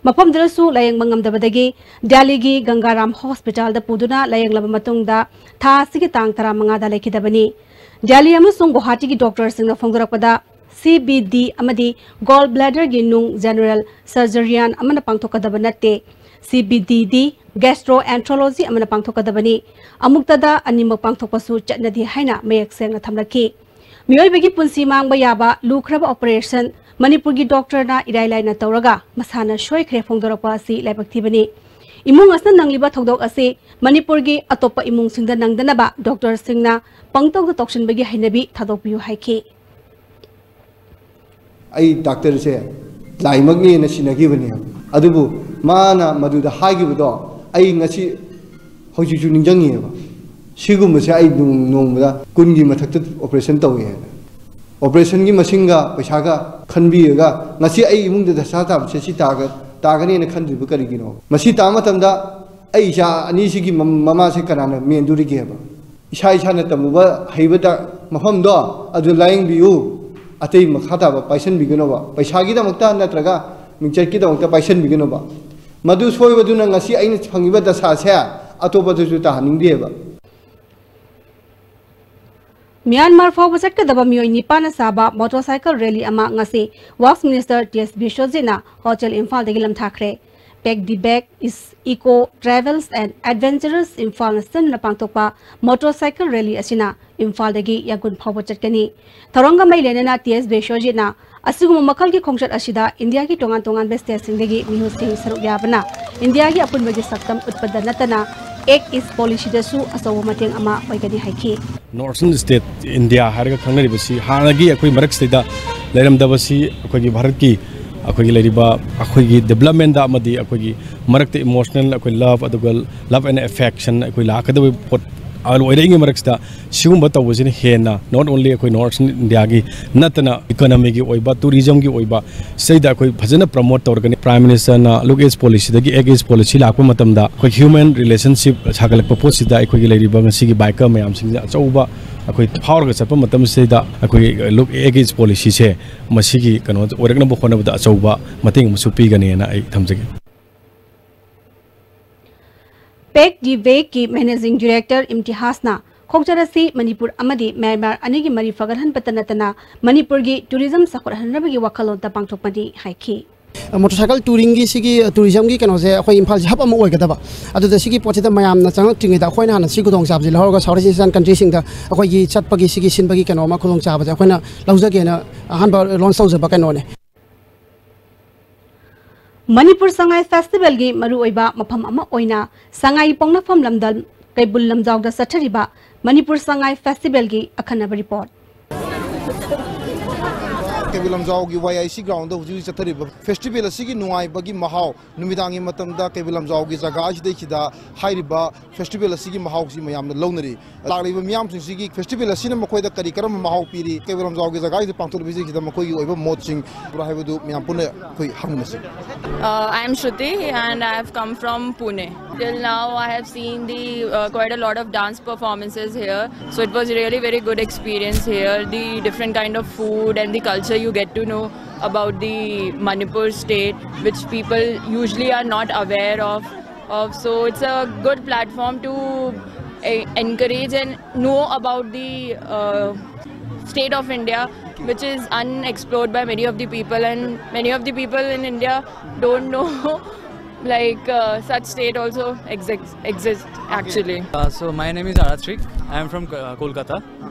ꯃꯐꯝꯗꯨꯗꯁꯨ ꯂꯥꯌꯦꯡꯕ ꯉꯝꯗꯕꯗꯒꯤ ꯗꯦꯜꯂꯤꯒꯤ ꯒꯪꯒꯥꯔꯥꯝ ꯍꯣꯁꯄꯤꯇꯥꯜꯗ ꯄꯨꯗꯨꯅ ꯂꯥꯌꯦꯡꯂꯕ ꯃꯇꯨꯡꯗ ꯊꯥ ꯑꯁꯤꯒꯤ ꯇꯥꯡ ꯇꯔꯥꯃꯉꯥꯗ ꯂꯩꯈꯤꯗꯕꯅꯤ꯫ ꯗꯦꯜꯂꯤ ꯑꯃꯁꯨꯡ ꯒꯨꯋꯥꯍꯥꯇꯤꯒꯤ ꯗꯣꯛꯇꯔꯁꯤꯡꯅ ꯐꯣꯡꯗꯣꯔꯛꯄꯗ, ꯁꯤ ꯕꯤ ꯗꯤ ꯑꯃꯗꯤ ꯒꯣꯜ ꯕ꯭ꯂꯦꯗꯔꯒꯤ ꯅꯨꯡ ꯖꯦꯅꯔꯦꯜ ꯁꯔꯖꯔꯤꯌꯥꯟ ꯑꯃꯅ ꯄꯥꯡꯊꯣꯛꯀꯗꯕ ꯅꯠꯇꯦ꯫ ꯁꯤ ꯕꯤ ꯗꯤꯗꯤ ꯒꯦꯁꯇ꯭ꯔꯣ ꯑꯦꯟꯊ꯭ꯔꯣꯂꯣꯖꯤ ꯑꯃꯅ ꯄꯥꯡꯊꯣꯛꯀꯗꯕꯅꯤ꯫ ꯑꯃꯨꯛꯇꯗ ꯑꯅꯤꯃꯛ ꯄꯥꯡꯊꯣꯛꯄꯁꯨ ꯆꯠꯅꯗꯦ ꯍꯥꯏꯅ ꯃꯌꯦꯛ ꯁꯦꯡꯅ ꯊꯝꯂꯛꯈꯤ꯫ ꯃꯤꯑꯣꯏꯕꯒꯤ ꯄꯨꯟꯁꯤ ꯃꯥꯡꯕ ꯌꯥꯕ ꯂꯨꯈ꯭ꯔꯕ ꯑꯣꯄꯔꯦꯁꯟ ꯃꯅꯤꯄꯨꯔꯒꯤ ꯗꯣꯛꯇꯔꯅ ꯏꯔꯥꯏ ꯂꯥꯏꯅ ꯇꯧꯔꯒ ꯃꯁꯥꯅ ꯁꯣꯏꯈ꯭ꯔꯦ ꯐꯣꯡꯗꯣꯔꯛꯄ ꯑꯁꯤ ꯂꯥꯏꯕꯛ ꯊꯤꯕꯅꯤ꯫ ꯏꯃꯨꯡ ꯑꯁꯤꯅ ꯅꯪꯂꯤꯕ ꯊꯧꯗꯣꯛ ꯑꯁꯤ ꯃꯅꯤꯄꯨꯔꯒꯤ ꯑꯇꯣꯞꯄ ꯏꯃꯨꯡꯁꯤꯡꯗ ꯅꯪꯗꯅꯕ ꯗꯣꯛꯇꯔꯁꯤꯡꯅ ꯄꯪꯇꯧꯗ ꯇꯧꯁꯤꯟꯕꯒꯤ ꯍꯩꯅꯕꯤ ꯊꯥꯗꯣꯛꯄꯤꯌꯨ ꯍꯥꯏꯈꯤ꯫ ꯑꯩ ꯗꯥꯛꯇꯔꯁꯦ ꯂꯥꯏꯃꯛꯅꯦꯅ ꯁꯤꯟꯅꯈꯤꯕꯅꯦꯕ꯫ ꯑꯗꯨꯕꯨ ꯃꯥꯅ ꯃꯗꯨꯗ ꯍꯥꯏꯈꯤꯕꯗꯣ ꯑꯩ ꯉꯁꯤ ꯍꯧꯖꯤꯛꯁꯨ ꯅꯤꯡꯁꯤꯡꯉꯤꯑꯕ꯫ ꯁꯤꯒꯨꯝꯕꯁꯦ ꯑꯩ ꯅꯣꯡ-, ꯅꯣꯡꯃꯗ ꯀꯨꯟꯒꯤ ꯃꯊꯛꯇ ꯑꯣꯄꯔꯦꯁꯟ ꯇꯧꯋꯦ ꯍꯥꯏꯅ꯫ ꯑꯣꯄꯔꯦꯁꯟꯒꯤ ꯃꯁꯤꯡꯒ ꯄꯩꯁꯥꯒ ꯈꯟꯕꯤꯔꯒ ꯉꯁꯤ ꯑꯩ ꯏꯃꯨꯡꯗ ꯗꯁꯥ ꯇꯥꯕꯁꯦ ꯁꯤ ꯇꯥꯒ-, ꯇꯥꯒꯅꯦꯅ ꯈꯟꯗ꯭ꯔꯤꯕ ꯀꯔꯤꯒꯤꯅꯣ? ꯃꯁꯤ ꯇꯥꯕ ꯃꯇꯝꯗ ꯑꯩ ꯏꯆꯥ ꯑꯅꯤꯁꯤꯒꯤ ꯃꯝ-, ꯃꯃꯥꯁꯦ ꯀꯅꯥꯅ ꯃꯦꯟꯗꯣꯔꯤꯒꯦꯕ? ꯏꯁꯥ ꯏꯁꯥꯅ ꯇꯝꯃꯨꯕ ꯍꯩꯕ ꯗꯥ-, ꯃꯐꯝꯗꯣ ꯑꯗꯨ ꯂꯥꯌꯦꯡꯕꯤꯌꯨ꯫ ꯑꯇꯩ ꯃꯈꯥ ꯇꯥꯕ ꯄꯥꯏꯁꯟꯕꯤꯒꯅꯣꯕ, ꯄꯩꯁꯥꯒꯤꯗꯃꯛꯇ ꯅꯠꯇ꯭ꯔꯒ ꯃꯤꯡꯆꯠꯀꯤꯗꯃꯛꯇ ꯄꯥꯏꯁꯟꯕꯤꯒꯅꯣꯕ꯫ ꯃꯗꯨ ꯁꯣꯏꯕꯗꯨꯅ ꯉꯁꯤ ꯑꯩꯅ ꯐꯪꯉꯤꯕ ꯗꯁꯥꯁꯦ ꯑꯇꯣꯞꯄꯗꯁꯨ ꯇꯥꯍꯟꯅꯤꯡꯗꯦꯕ꯫ ꯃ꯭ꯌꯥꯟꯃꯥꯔ ꯐꯥꯎꯕ ꯆꯠꯀꯗꯕ ꯃꯤꯑꯣꯏ ꯅꯤꯄꯥꯟꯅ ꯁꯥꯕ ꯃꯣꯇꯣꯔꯁꯥꯏꯀꯜ ꯔꯦꯂꯤ ꯑꯃ ꯉꯁꯤ ꯋꯥꯛꯁ ꯃꯤꯅꯤꯁꯇꯔ ꯇꯤ ꯑꯦꯁ ꯕꯤꯁ꯭ꯋꯖꯤꯠꯅ ꯍꯣꯇꯦꯜ ꯏꯝꯐꯥꯜꯗꯒꯤ ꯂꯝꯊꯥꯈ꯭ꯔꯦ꯫ Pack the Bag is Eco Travels and Adventures ꯏꯝꯐꯥꯜꯅ ꯁꯤꯟꯗꯨꯅ ꯄꯥꯡꯊꯣꯛꯄ ꯃꯣꯇꯣꯔꯁꯥꯏꯀꯜ ꯔꯦꯂꯤ ꯑꯁꯤꯅ ꯏꯝꯐꯥꯜꯗꯒꯤ ꯌꯥꯡꯒꯨꯟ ꯐꯥꯎꯕ ꯆꯠꯀꯅꯤ꯫ ꯊꯧꯔꯝꯒ ꯃꯔꯤ ꯂꯩꯅꯅ ꯇꯤ ꯑꯦꯁ ꯕꯤꯁ꯭ꯋꯖꯤꯠꯅ ꯑꯁꯤꯒꯨꯝꯕ ꯃꯈꯜꯒꯤ ꯈꯣꯡꯆꯠ ꯑꯁꯤꯗ ꯏꯟꯗꯤꯌꯥꯒꯤ ꯇꯣꯉꯥꯟ ꯇꯣꯉꯥꯟꯕ ꯁ꯭ꯇꯦꯠꯁꯤꯡꯗꯒꯤ ꯃꯤꯍꯨꯠꯁꯤꯡ ꯁꯔꯨꯛ ꯌꯥꯕꯅ ꯏꯟꯗꯤꯌꯥꯒꯤ ꯑꯄꯨꯟꯕꯒꯤ ꯁꯛꯇꯝ ꯎꯠꯄꯗ ꯅꯠꯇꯅ Act East ꯄꯣꯂꯤꯁꯤꯗꯁꯨ ꯑꯆꯧꯕ ꯃꯇꯦꯡ ꯑꯃ ꯑꯣꯏꯒꯅꯤ ꯍꯥꯏꯈꯤ꯫ ꯅꯣꯔꯠ ꯏꯁ꯭ꯇꯔꯟ ꯁ꯭ꯇꯦꯠ ꯏꯟꯗꯤꯌꯥ ꯍꯥꯏꯔꯒ ꯈꯪꯅꯔꯤꯕꯁꯤ ꯍꯥꯟꯅꯒꯤ ꯑꯩꯈꯣꯏ ꯃꯔꯛꯁꯤꯗꯩꯗ ꯂꯩꯔꯝꯗꯕꯁꯤ ꯑꯩꯈꯣꯏꯒꯤ ꯚꯥꯔꯠꯀꯤ ꯑꯩꯈꯣꯏꯒꯤ ꯂꯩꯔꯤꯕ ꯑꯩꯈꯣꯏꯒꯤ ꯗꯤꯕ꯭ꯂꯞꯃꯦꯟꯗ ꯑꯃꯗꯤ ꯑꯩꯈꯣꯏꯒꯤ ꯃꯔꯛꯇ ꯏꯃꯣꯁꯅꯦꯜ ꯑꯩꯈꯣꯏ ꯂꯚ ꯑꯗꯨꯒ ꯂꯚ ꯑꯦꯟ ꯑꯦꯐꯦꯛꯁꯟ ꯑꯩꯈꯣꯏ ꯂꯥꯛꯀꯗꯕ ꯄꯣꯠ ꯑꯣꯏꯔꯛꯏꯉꯩ ꯃꯔꯛꯁꯤꯗ ꯁꯤꯒꯨꯝꯕ ꯇꯧꯕꯁꯤꯅ ꯍꯦꯟꯅ not only ꯑꯩꯈꯣꯏ ꯅꯣꯔꯠ ꯏꯁ꯭ꯇꯔꯟ ꯏꯟꯗꯤꯌꯥꯒꯤ ꯅꯠꯇꯅ ꯏꯀꯣꯅꯣꯃꯤꯒꯤ ꯑꯣꯏꯕ, ꯇꯨꯔꯤꯖꯝꯒꯤ ꯑꯣꯏꯕ ꯁꯤꯗꯩꯗ ꯑꯩꯈꯣꯏ ꯐꯖꯅ ꯄ꯭ꯔꯃꯣꯠ ꯇꯧꯔꯒꯅꯤ꯫ ꯄ꯭ꯔꯥꯏꯝ ꯃꯤꯅꯤꯁꯇꯔꯅ ꯂꯨꯛ ꯏꯁ꯭ꯠ ꯄꯣꯂꯤꯁꯤꯗꯒꯤ ꯑꯦꯛ ꯏꯁ꯭ꯠ ꯄꯣꯂꯤꯁꯤ ꯂꯥꯛꯄ ꯃꯇꯝꯗ ꯑꯩꯈꯣꯏ ꯍ꯭ꯌꯨꯃꯦꯟ ꯔꯤꯂꯦꯁꯟꯁꯤꯞ ꯁꯥꯒꯠꯂꯛꯄ ꯄꯣꯠꯁꯤꯗ ꯑꯩꯈꯣꯏꯒꯤ ꯂꯩꯔꯤꯕ ꯉꯁꯤꯒꯤ ꯕꯥꯏꯀꯔ ꯃꯌꯥꯝꯁꯤꯡꯁꯦ ꯑꯆꯧꯕ ꯑꯩꯈꯣꯏ ꯐꯥꯎꯔꯒ ꯆꯠꯄ ꯃꯇꯝꯁꯤꯗꯩꯗ ꯑꯩꯈꯣꯏ ꯂꯨꯛ ꯑꯦꯛ ꯏꯁ꯭ꯠ ꯄꯣꯂꯤꯁꯤꯁꯦ ꯃꯁꯤꯒꯤ ꯀꯩꯅꯣ ꯑꯣꯏꯔꯛꯅꯕ ꯍꯣꯠꯅꯕꯗ ꯑꯆꯧꯕ ꯃꯇꯦꯡ ꯑꯃꯁꯨ ꯄꯤꯒꯅꯤꯅ ꯑꯩ ꯊꯝꯖꯒꯦ꯫ Pack the Bagꯀꯤ ꯃꯦꯅꯦꯖꯤꯡ ꯗꯤꯔꯦꯛꯇꯔ ꯏꯝꯇꯤꯍꯥꯖꯅ ꯈꯣꯡꯆꯠ ꯑꯁꯤ ꯃꯅꯤꯄꯨꯔ ꯑꯃꯗꯤ ꯃ꯭ꯌꯥꯟꯃꯥꯔ ꯑꯅꯤꯒꯤ ꯃꯔꯤ ꯐꯒꯠꯍꯟꯕꯇ ꯅꯠꯇꯅ ꯃꯅꯤꯄꯨꯔꯒꯤ ꯇꯨꯔꯤꯖꯝ ꯆꯥꯎꯈꯠꯍꯟꯅꯕꯒꯤ ꯋꯥꯈꯜꯂꯣꯟꯗ ꯄꯥꯡꯊꯣꯛꯄꯅꯤ ꯍꯥꯏꯈꯤ꯫ ꯃꯣꯇꯣꯔꯁꯥꯏꯀꯜ ꯇꯨꯔꯤꯡꯒꯤ ꯁꯤꯒꯤ ꯇꯨꯔꯤꯖꯝꯒꯤ ꯀꯩꯅꯣꯁꯦ ꯑꯩꯈꯣꯏ ꯏꯝꯐꯥꯜꯁꯦ ꯍꯕ ꯑꯃ ꯑꯣꯏꯒꯗꯕ꯫ ꯑꯗꯨꯗ ꯁꯤꯒꯤ ꯄꯣꯠꯁꯤꯗ ꯃꯌꯥꯝꯅ ꯆꯪꯉꯛꯇ꯭ꯔꯤꯉꯩꯗ ꯑꯩꯈꯣꯏꯅ ꯍꯥꯟꯅ ꯁꯤ ꯈꯨꯗꯣꯡꯆꯥꯕꯁꯤ ꯂꯧꯍꯧꯔꯒ ꯁꯥꯎꯠ ꯏꯁ ꯑꯦꯁꯤꯌꯥꯟ ꯀꯟꯇ꯭ꯔꯤꯁꯤꯡꯗ ꯑꯩꯈꯣꯏꯒꯤ ꯆꯠꯄꯒꯤ ꯁꯤꯒꯤ ꯁꯤꯟꯕꯒꯤ ꯀꯩꯅꯣ ꯑꯃ ꯈꯨꯗꯣꯡꯆꯥꯕꯁꯦ ꯑꯩꯈꯣꯏꯅ ꯂꯧꯖꯒꯦꯅ ꯑꯍꯥꯟꯕ ꯂꯣꯟꯁ ꯇꯧꯖꯕ ꯀꯩꯅꯣꯅꯦ꯫ ꯃꯅꯤꯄꯨꯔ ꯁꯉꯥꯏ ꯐꯦꯁꯇꯤꯚꯦꯜꯒꯤ ꯃꯔꯨꯑꯣꯏꯕ ꯃꯐꯝ ꯑꯃ ꯑꯣꯏꯅ ꯁꯉꯥꯏ ꯄꯣꯛꯅꯐꯝ ꯂꯝꯗꯝ ꯀꯩꯕꯨꯜ ꯂꯝꯖꯥꯎꯗ ꯆꯠꯊꯔꯤꯕ ꯃꯅꯤꯄꯨꯔ ꯁꯉꯥꯏ ꯐꯦꯁꯇꯤꯚꯦꯜꯒꯤ ꯑꯈꯟꯅꯕ report. Keibul ꯂꯝꯖꯥꯎꯒꯤ Y I C ground ꯍꯧꯖꯤꯛ ꯍꯧꯖꯤꯛ ꯆꯠꯊꯔꯤꯕ ꯐꯦꯁꯇꯤꯚꯦꯜ ꯑꯁꯤꯒꯤ ꯅꯨꯡꯉꯥꯏꯕꯒꯤ ꯃꯍꯥꯎ, ꯅꯨꯃꯤꯗꯥꯡꯒꯤ ꯃꯇꯝꯗ ꯀꯩꯕꯨꯜ ꯂꯝꯖꯥꯎꯒꯤ ꯖꯒꯥ ꯑꯁꯤꯗꯩꯁꯤꯗ ꯍꯥꯏꯔꯤꯕ ꯐꯦꯁꯇꯤꯚꯦꯜ ꯑꯁꯤꯒꯤ ꯃꯍꯥꯎꯁꯤ ꯃꯌꯥꯝꯅ ꯂꯧꯅꯔꯤ꯫ ꯂꯥꯛꯂꯤꯕ ꯃꯤꯌꯥꯝꯁꯤꯡꯁꯤꯒꯤ ꯐꯦꯁꯇꯤꯚꯦꯜ ꯑꯁꯤꯅ ꯃꯈꯣꯏꯗ ꯀꯔꯤ ꯀꯔꯝꯕ ꯃꯍꯥꯎ ꯄꯤꯔꯤ, ꯀꯩꯕꯨꯜ ꯂꯝꯖꯥꯎꯒꯤ ꯖꯒꯥꯁꯤꯗ ꯄꯥꯡꯊꯣꯛꯂꯤꯕꯁꯤꯡꯁꯤꯗ ꯃꯈꯣꯏꯒꯤ ꯑꯣꯏꯕ ꯃꯣꯠꯁꯤꯡ ꯍꯥꯏꯕꯗꯨ ꯃꯌꯥꯝ ꯄꯨꯟꯅ ꯑꯩꯈꯣꯏ ꯍꯪꯃꯤꯟꯅꯁꯤ꯫ Uh, I am Shruti and I have come from Pune. Till now, I have seen the uh, quite a lot of dance performances here. So it was really very good experience here. The different kind of food and the culture, you get to know about the Manipur state, which people usually are not aware of. Of so it's a good platform to uh, encourage and know about the uh, state of India, which is unexplored by many of the people, and many of the people in India don't know like uh, such state also exists, exists actually. Uh, so my name is Aratrik. I am from uh, Kolkata.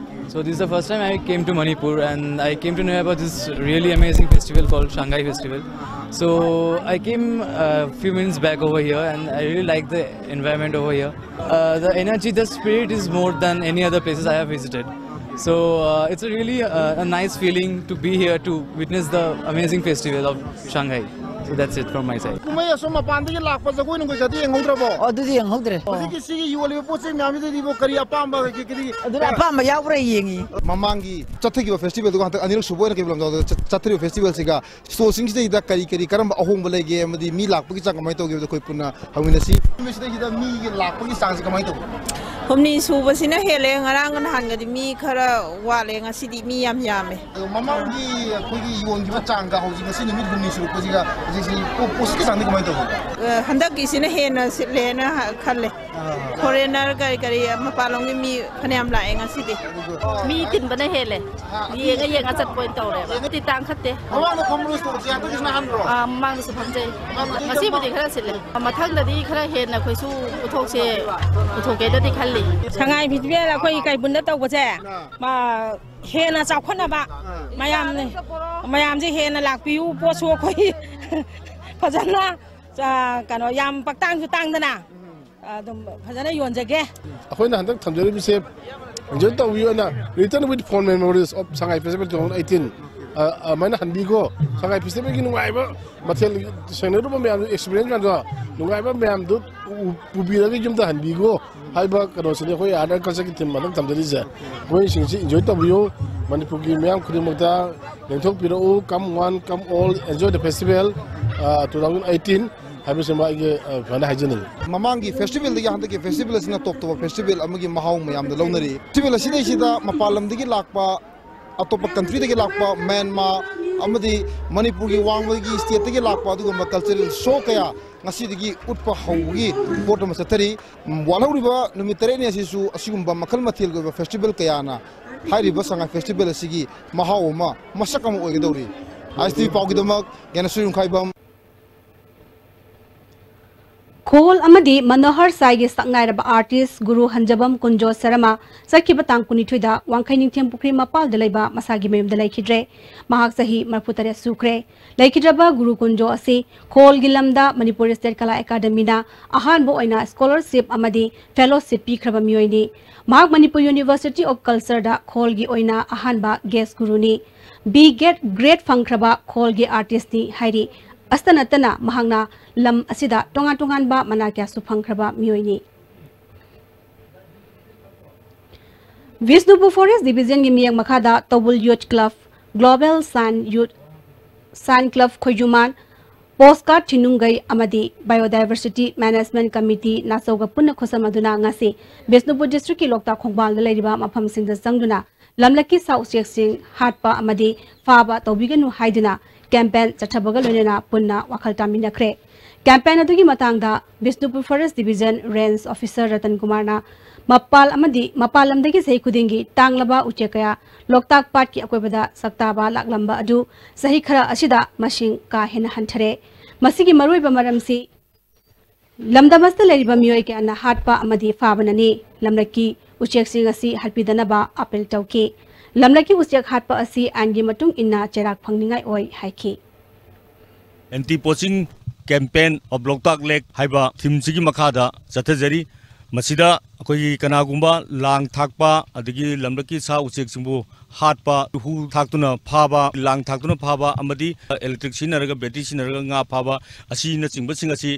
So this is the first time I came to Manipur, and I came to know about this really amazing festival called Shanghai Festival. So I came a few minutes back over here, and I really like the environment over here. Uh, the energy, the spirit is more than any other places I have visited. So uh, it's a really uh, a nice feeling to be here to witness the amazing festival of Shanghai. So that's it from my side. ꯀꯨꯝꯍꯩ ꯑꯁꯣꯝ ꯃꯄꯥꯟꯗꯒꯤ ꯂꯥꯛꯄ ꯖꯒꯣꯏ ꯅꯨꯡꯒꯣꯏꯒꯗꯤ ꯌꯦꯡꯍꯧꯗ꯭ꯔꯕꯣ? ꯑꯣ, ꯑꯗꯨꯗꯤ ꯌꯦꯡꯍꯧꯗ꯭ꯔꯦ꯫ ꯍꯧꯖꯤꯛꯀꯤ ꯁꯤꯒꯤ ꯌꯣꯜꯂꯤꯕ ꯄꯣꯠ ꯆꯩ ꯃꯌꯥꯝꯁꯤꯗꯩꯗꯤꯕꯣ ꯀꯔꯤ ꯑꯄꯥꯝꯕ ꯀꯔꯤ ꯀꯔꯤ ꯑꯗꯨꯅ ꯑꯄꯥꯝꯕ ꯌꯥꯎꯕ꯭ꯔꯥ ꯌꯦꯡꯉꯤ꯫ ꯃꯃꯥꯡꯒꯤ ꯆꯠꯊꯈꯤꯕ ꯐꯦꯁꯇꯤꯚꯦꯜꯗꯨꯒ ꯍꯟꯗꯛ ꯑꯅꯤꯔꯛ ꯁꯨꯕ ꯑꯣꯏꯅ ꯀꯩꯕꯨꯜ ꯂꯝꯖꯥꯎꯗ ꯆꯠ- ꯆꯠꯊꯔꯤꯕ ꯐꯦꯁꯇꯤꯚꯦꯜꯁꯤꯒ ꯁ꯭ꯇꯣꯜꯁꯤꯡꯁꯤꯗꯩꯗ ꯀꯔꯤ ꯀꯔꯤ ꯀꯔꯝꯕ ꯑꯍꯣꯡꯕ ꯂꯩꯒꯦ ꯑꯃꯗꯤ ꯃꯤ ꯂꯥꯛꯄꯒꯤ ꯆꯥꯡ ꯀꯃꯥꯏꯅ ꯇꯧꯒꯦ ꯍꯥꯏꯕꯗꯣ ꯑꯩꯈꯣꯏ ꯄꯨꯟꯅ ꯍꯪꯃꯤꯟꯅꯁꯤ꯫ ꯅꯨꯃꯤꯠꯁꯤꯗꯩꯁꯤꯗ ꯃꯤꯒꯤ ꯂꯥꯛꯄꯒꯤ ꯆꯥꯡꯁꯤ ꯀꯃꯥꯏꯅ ꯇꯧꯒꯦ? ꯍꯨꯝꯅꯤ ꯁꯨꯕꯁꯤꯅ ꯍꯦꯜꯂꯦ꯫ ꯉꯔꯥꯡꯒ ꯅꯍꯥꯟꯒꯗꯤ ꯃꯤ ꯈꯔ ꯋꯥꯠꯂꯦ, ꯉꯁꯤꯗꯤ ꯃꯤ ꯌꯥꯝ ꯌꯥꯝꯃꯦ꯫ ꯑꯗꯣ ꯃꯃꯥꯡꯒꯤ ꯑꯩꯈꯣꯏꯒꯤ ꯌꯣꯟꯈꯤꯕ ꯆꯥꯡꯒ ꯍꯧꯖꯤꯛ ꯉꯁꯤ ꯅꯨꯃꯤꯠ ꯍꯨꯝꯅꯤ ꯁꯨꯔꯛꯄꯁꯤꯒ ꯍꯧꯖꯤꯛꯁꯤ ꯄꯣ- ꯄꯣꯠꯁꯤꯠꯀꯤ ꯆꯥꯡꯗꯤ ꯀꯃꯥꯏꯅ ꯇꯧꯒꯦ? ꯑ, ꯍꯟꯗꯛꯀꯤꯁꯤꯅ ꯍꯦꯟꯅ ꯁꯤꯠꯂꯦꯅ ꯈꯜꯂꯦ꯫ ꯐꯣꯔꯦꯅꯔ ꯀꯔꯤ ꯀꯔꯤ ꯃꯄꯥꯟꯂꯣꯝꯒꯤ ꯃꯤ ꯐꯅꯌꯥꯝ ꯂꯥꯛꯑꯦ ꯉꯁꯤꯗꯤ꯫ ꯃꯤ ꯇꯤꯟꯕꯅ ꯍꯦꯜꯂꯦ꯫ ꯌꯦꯡꯉ ꯌꯦꯡꯉ ꯆꯠꯄ ꯑꯣꯏꯅ ꯇꯧꯔꯦꯕ꯫ ꯃꯇꯤꯛ ꯇꯥꯡꯈꯠꯇꯦ꯫ ꯃꯃꯥꯡꯗ ꯐꯝꯕ꯭ꯔꯣ ꯁ꯭ꯇꯣꯜꯁꯦ? ꯍꯟꯗꯛꯀꯤꯁꯤꯅ ꯑꯍꯥꯟꯕ꯭ꯔꯣ? ꯑꯥ, ꯃꯃꯥꯡꯗꯁꯨ ꯐꯝꯖꯩ꯫ ꯃꯃꯥꯡꯗꯗꯤ ꯉꯁꯤꯕꯨꯗꯤ ꯈꯔ ꯁꯤꯠꯂꯦ꯫ ꯃꯊꯪꯗꯗꯤ ꯈꯔ ꯍꯦꯟꯅ ꯑꯩꯈꯣꯏꯁꯨ ꯄꯨꯊꯣꯛꯁꯦ, ꯄꯨꯊꯣꯛꯀꯦꯅꯗꯤ ꯈꯜꯂꯤ꯫ ꯁꯉꯥꯏ ꯐꯦꯁꯇꯤꯚꯦꯜ ꯑꯩꯈꯣꯏ ꯀꯩꯕꯨꯟꯗ ꯇꯧꯕꯁꯦ, ꯑꯥ꯫ ꯃꯥ, ꯍꯦꯟꯅ ꯆꯥꯎꯈꯠꯅꯕ, ꯑꯥ꯫ ꯃꯌꯥꯝꯅ, ꯃꯌꯥꯝꯁꯦ ꯍꯦꯟꯅ ꯂꯥꯛꯄꯤꯌꯨ, ꯄꯣꯠꯁꯨ ꯑꯩꯈꯣꯏ ꯐꯖꯅ, ꯑꯥ, ꯀꯩꯅꯣ, ꯌꯥꯝ ꯄꯛꯇꯥꯡꯁꯨ ꯇꯥꯡꯗꯅ, ꯑꯗꯨꯝ ꯐꯖꯅ ꯌꯣꯟꯖꯒꯦ꯫ ꯑꯩꯈꯣꯏꯅ ꯍꯟꯗꯛ ꯊꯝꯖꯔꯤꯕꯁꯦ, enjoy ꯇꯧꯕꯤꯌꯨ ꯑꯅ, Return with Fond Memories of Sangai Festival two thousand eighteen, ꯑ, ꯑꯗꯨꯃꯥꯏꯅ ꯍꯟꯕꯤꯈꯣ꯫ ꯁꯉꯥꯏ ꯐꯦꯁꯇꯤꯚꯦꯜꯒꯤ ꯅꯨꯡꯉꯥꯏꯕ ꯃꯊꯦꯜ, ꯁꯦꯡꯅꯔꯨꯕ ꯃꯌꯥꯝꯗꯨ, experience ꯃꯌꯥꯝꯗꯣ, ꯅꯨꯡꯉꯥꯏꯕ ꯃꯌꯥꯝꯗꯨ ꯎ-, ꯄꯨꯕꯤꯔꯒ ꯌꯨꯝꯗ ꯍꯟꯕꯤꯈꯣ ꯍꯥꯏꯕ ꯀꯩꯅꯣꯁꯤꯅꯤ ꯑꯩꯈꯣꯏ Art and Cultureꯒꯤ team ꯍꯟꯗꯛ ꯊꯝꯖꯔꯤꯁꯦ꯫ ꯃꯣꯏꯁꯤꯡꯁꯤ enjoy ꯇꯧꯕꯤꯌꯨ꯫ ꯃꯅꯤꯄꯨꯔꯒꯤ ꯃꯤꯌꯥꯝ ꯈꯨꯗꯤꯡꯃꯛꯇ ꯂꯦꯡꯊꯣꯛꯄꯤꯔꯛꯎ꯫ Come one, come all, enjoy the festival, ꯑ, two thousand eighteen꯫ ꯍꯥꯏꯕꯁꯤꯃ ꯑꯩꯒꯤ, ꯑ, ꯁꯨꯃꯥꯏꯅ ꯍꯥꯏꯖꯅꯤꯡꯉꯤ꯫ ꯃꯃꯥꯡꯒꯤ festivalꯗꯒꯤ ꯍꯟꯗꯛꯀꯤ festival ꯑꯁꯤꯅ ꯇꯣꯞ ꯇꯣꯞꯄ festival ꯑꯃꯒꯤ ꯃꯍꯥꯎ ꯃꯌꯥꯝꯗ ꯂꯧꯅꯔꯤ꯫ Festival ꯑꯁꯤꯗꯩꯁꯤꯗ ꯃꯄꯥꯟ ꯂꯝꯗꯒꯤ ꯂꯥꯛꯄ, ꯑꯇꯣꯞꯄ countryꯗꯒꯤ ꯂꯥꯛꯄ, ꯃ꯭ꯌꯥꯟꯃꯥꯔ ꯑꯃꯗꯤ ꯃꯅꯤꯄꯨꯔꯒꯤ ꯋꯥꯡꯃꯒꯤ stateꯇꯒꯤ ꯂꯥꯛꯄ ꯑꯗꯨꯒꯨꯝꯕ cultural show ꯀꯌꯥ ꯉꯁꯤꯗꯒꯤ ꯎꯠꯄ ꯍꯧꯕꯒꯤ ꯄꯣꯠ ꯑꯃ ꯆꯠꯊꯔꯤ꯫ ꯎꯝ, ꯋꯥꯠꯍꯧꯔꯤꯕ ꯅꯨꯃꯤꯠ ꯇꯔꯦꯠꯅꯤ ꯑꯁꯤꯁꯨ ꯑꯁꯤꯒꯨꯝꯕ ꯃꯈꯜ ꯃꯊꯦꯜꯒꯤ ꯑꯣꯏꯕ festival ꯀꯌꯥꯅ ꯍꯥꯏꯔꯤꯕ ꯁꯉꯥꯏ festival ꯑꯁꯤꯒꯤ ꯃꯍꯥꯎ ꯑꯃ, ꯃꯁꯛ ꯑꯃ ꯑꯣꯏꯒꯗꯧꯔꯤ꯫ ISTV ꯄꯥꯎꯒꯤꯗꯃꯛ ꯒ꯭ꯌꯥꯅꯦꯁꯣꯔ ꯌꯨꯝꯈꯥꯏꯕꯝ꯫ ꯈꯣꯜ ꯑꯃꯗꯤ ꯃꯅꯣꯍꯔ ꯁꯥꯏꯒꯤ ꯁꯛꯅꯥꯏꯔꯕ artist ꯒꯨꯔꯨ ꯍꯟꯖꯕꯝ ꯀꯨꯟꯖꯣ ꯁꯔꯃ ꯆꯠꯈꯤꯕ ꯇꯥꯡ ꯀꯨꯟꯅꯤꯊꯣꯏꯗ ꯋꯥꯡꯈꯩ ꯅꯤꯡꯊꯦꯝ ꯄꯨꯈ꯭ꯔꯤ ꯃꯄꯥꯜꯗ ꯂꯩꯕ ꯃꯁꯥꯒꯤ ꯃꯌꯨꯝꯗ ꯂꯩꯈꯤꯗ꯭ꯔꯦ꯫ ꯃꯍꯥꯛ ꯆꯍꯤ ꯃꯔꯤꯐꯨꯇꯔꯦꯠ ꯁꯨꯈ꯭ꯔꯦ꯫ ꯂꯩꯈꯤꯗ꯭ꯔꯕ ꯒꯨꯔꯨ ꯀꯨꯟꯖꯣ ꯑꯁꯤ ꯈꯣꯜꯒꯤ ꯂꯝꯗ ꯃꯅꯤꯄꯨꯔ State ꯀꯂꯥ ꯑꯦꯀꯥꯗꯃꯤꯅ ꯑꯍꯥꯟꯕ ꯑꯣꯏꯅ scholarship ꯑꯃꯗꯤ fellowship ꯄꯤꯈ꯭ꯔꯕ ꯃꯤꯑꯣꯏꯅꯤ꯫ ꯃꯍꯥꯛ Manipur University of Cultureꯗ ꯈꯣꯜꯒꯤ ꯑꯣꯏꯅ ꯑꯍꯥꯟꯕ guest ꯒꯨꯔꯨꯅꯤ꯫ B.Ed grade ꯐꯪꯈ꯭ꯔꯕ ꯈꯣꯜꯒꯤ artistꯅꯤ ꯍꯥꯏꯔꯤ꯫ ꯑꯁꯤꯇ ꯅꯠꯇꯅ ꯃꯍꯥꯛꯅ ꯂꯝ ꯑꯁꯤꯗ ꯇꯣꯉꯥꯟ ꯇꯣꯉꯥꯟꯕ ꯃꯅꯥ ꯀꯌꯥꯁꯨ ꯐꯪꯈ꯭ꯔꯕ ꯃꯤꯑꯣꯏꯅꯤ꯫ ꯕꯤꯁꯅꯨꯄꯨꯔ Forest Divisionꯒꯤ ꯃꯤꯠꯌꯦꯡ ꯃꯈꯥꯗ ꯇꯧꯕꯨꯜ Youth Club, Global Sun Youth, Sun Club ꯈꯣꯏꯖꯨꯃꯥꯟ, Postcard ꯊꯤꯅꯨꯡꯒꯩ ꯑꯃꯗꯤ Biodiversity Management Committee ꯅꯥꯆꯧꯒ ꯄꯨꯟꯅ ꯈꯨꯠꯁꯝꯅꯗꯨꯅ ꯉꯁꯤ ꯕꯤꯁꯅꯨꯄꯨꯔ districtꯀꯤ ꯂꯣꯛꯇꯥꯛ ꯈꯣꯡꯕꯥꯜꯗ ꯂꯩꯔꯤꯕ ꯃꯐꯝꯁꯤꯡꯗ ꯆꯪꯗꯨꯅ ꯂꯝꯂꯛꯀꯤ ꯁꯥ ꯎꯆꯦꯛꯁꯤꯡ ꯍꯥꯠꯄ ꯑꯃꯗꯤ ꯐꯥꯕ ꯇꯧꯕꯤꯒꯅꯨ ꯍꯥꯏꯗꯨꯅ campaign ꯆꯠꯊꯕꯒ ꯂꯣꯏꯅꯅ ꯄꯨꯟꯅ ꯋꯥꯈꯜ ꯇꯥꯃꯤꯟꯅꯈ꯭ꯔꯦ꯫ Campaign ꯑꯗꯨꯒꯤ ꯃꯇꯥꯡꯗ Bishnupur Forest Division Range Officer Ratan ꯀꯨꯃꯥꯔꯅ ꯃꯄꯥꯜ ꯑꯃꯗꯤ ꯃꯄꯥꯜ ꯂꯝꯗꯒꯤ ꯆꯍꯤ ꯈꯨꯗꯤꯡꯒꯤ ꯇꯥꯡꯂꯕ ꯎꯆꯦꯛ ꯀꯌꯥ ꯂꯣꯛꯇꯥꯛ ꯄꯥꯠꯀꯤ ꯑꯀꯣꯏꯕꯗ ꯁꯛꯇꯥꯕ ꯂꯥꯛꯂꯝꯕ ꯑꯗꯨ ꯆꯍꯤ ꯈꯔ ꯑꯁꯤꯗ ꯃꯁꯤꯡ ꯀꯥ ꯍꯦꯟꯅ ꯍꯟꯊꯔꯦ꯫ ꯃꯁꯤꯒꯤ ꯃꯔꯨꯑꯣꯏꯕ ꯃꯔꯝꯁꯤ ꯂꯝꯗꯝ ꯑꯁꯤꯗ ꯂꯩꯔꯤꯕ ꯃꯤꯑꯣꯏ ꯀꯌꯥꯅ ꯍꯥꯠꯄ ꯑꯃꯗꯤ ꯐꯥꯕꯅꯅꯤ꯫ ꯂꯝꯂꯛꯀꯤ ꯎꯆꯦꯛꯁꯤꯡ ꯑꯁꯤ ꯍꯥꯠꯄꯤꯗꯅꯕ appeal ꯇꯧꯈꯤ꯫ ꯂꯝꯂꯛꯀꯤ ꯎꯆꯦꯛ ꯍꯥꯠꯄ ꯑꯁꯤ ꯑꯥꯏꯟꯒꯤ ꯃꯇꯨꯡ ꯏꯟꯅ ꯆꯩꯔꯥꯛ ꯐꯪꯅꯤꯡꯉꯥꯏ ꯑꯣꯏ ꯍꯥꯏꯈꯤ꯫ Anti poaching campaign of Loktak Lake ꯍꯥꯏꯕ themeꯁꯤꯒꯤ ꯃꯈꯥꯗ ꯆꯠꯊꯖꯔꯤ꯫ ꯃꯁꯤꯗ ꯑꯩꯈꯣꯏꯒꯤ ꯀꯅꯥꯒꯨꯝꯕ ꯂꯥꯡ ꯊꯥꯛꯄ, ꯑꯗꯒꯤ ꯂꯝꯂꯛꯀꯤ ꯁꯥ ꯎꯆꯦꯛꯁꯤꯡꯕꯨ ꯍꯥꯠꯄ, ꯍꯨ ꯊꯥꯛꯇꯨꯅ ꯐꯥꯕ, ꯂꯥꯡ ꯊꯥꯛꯇꯨꯅ ꯐꯥꯕ, ꯑꯃꯗꯤ electric ꯁꯤꯖꯤꯟꯅꯔꯒ, battery ꯁꯤꯖꯤꯟꯅꯔꯒ ꯉꯥ ꯐꯥꯕ ꯑꯁꯤꯅꯆꯤꯡꯕꯁꯤꯡ ꯑꯁꯤ,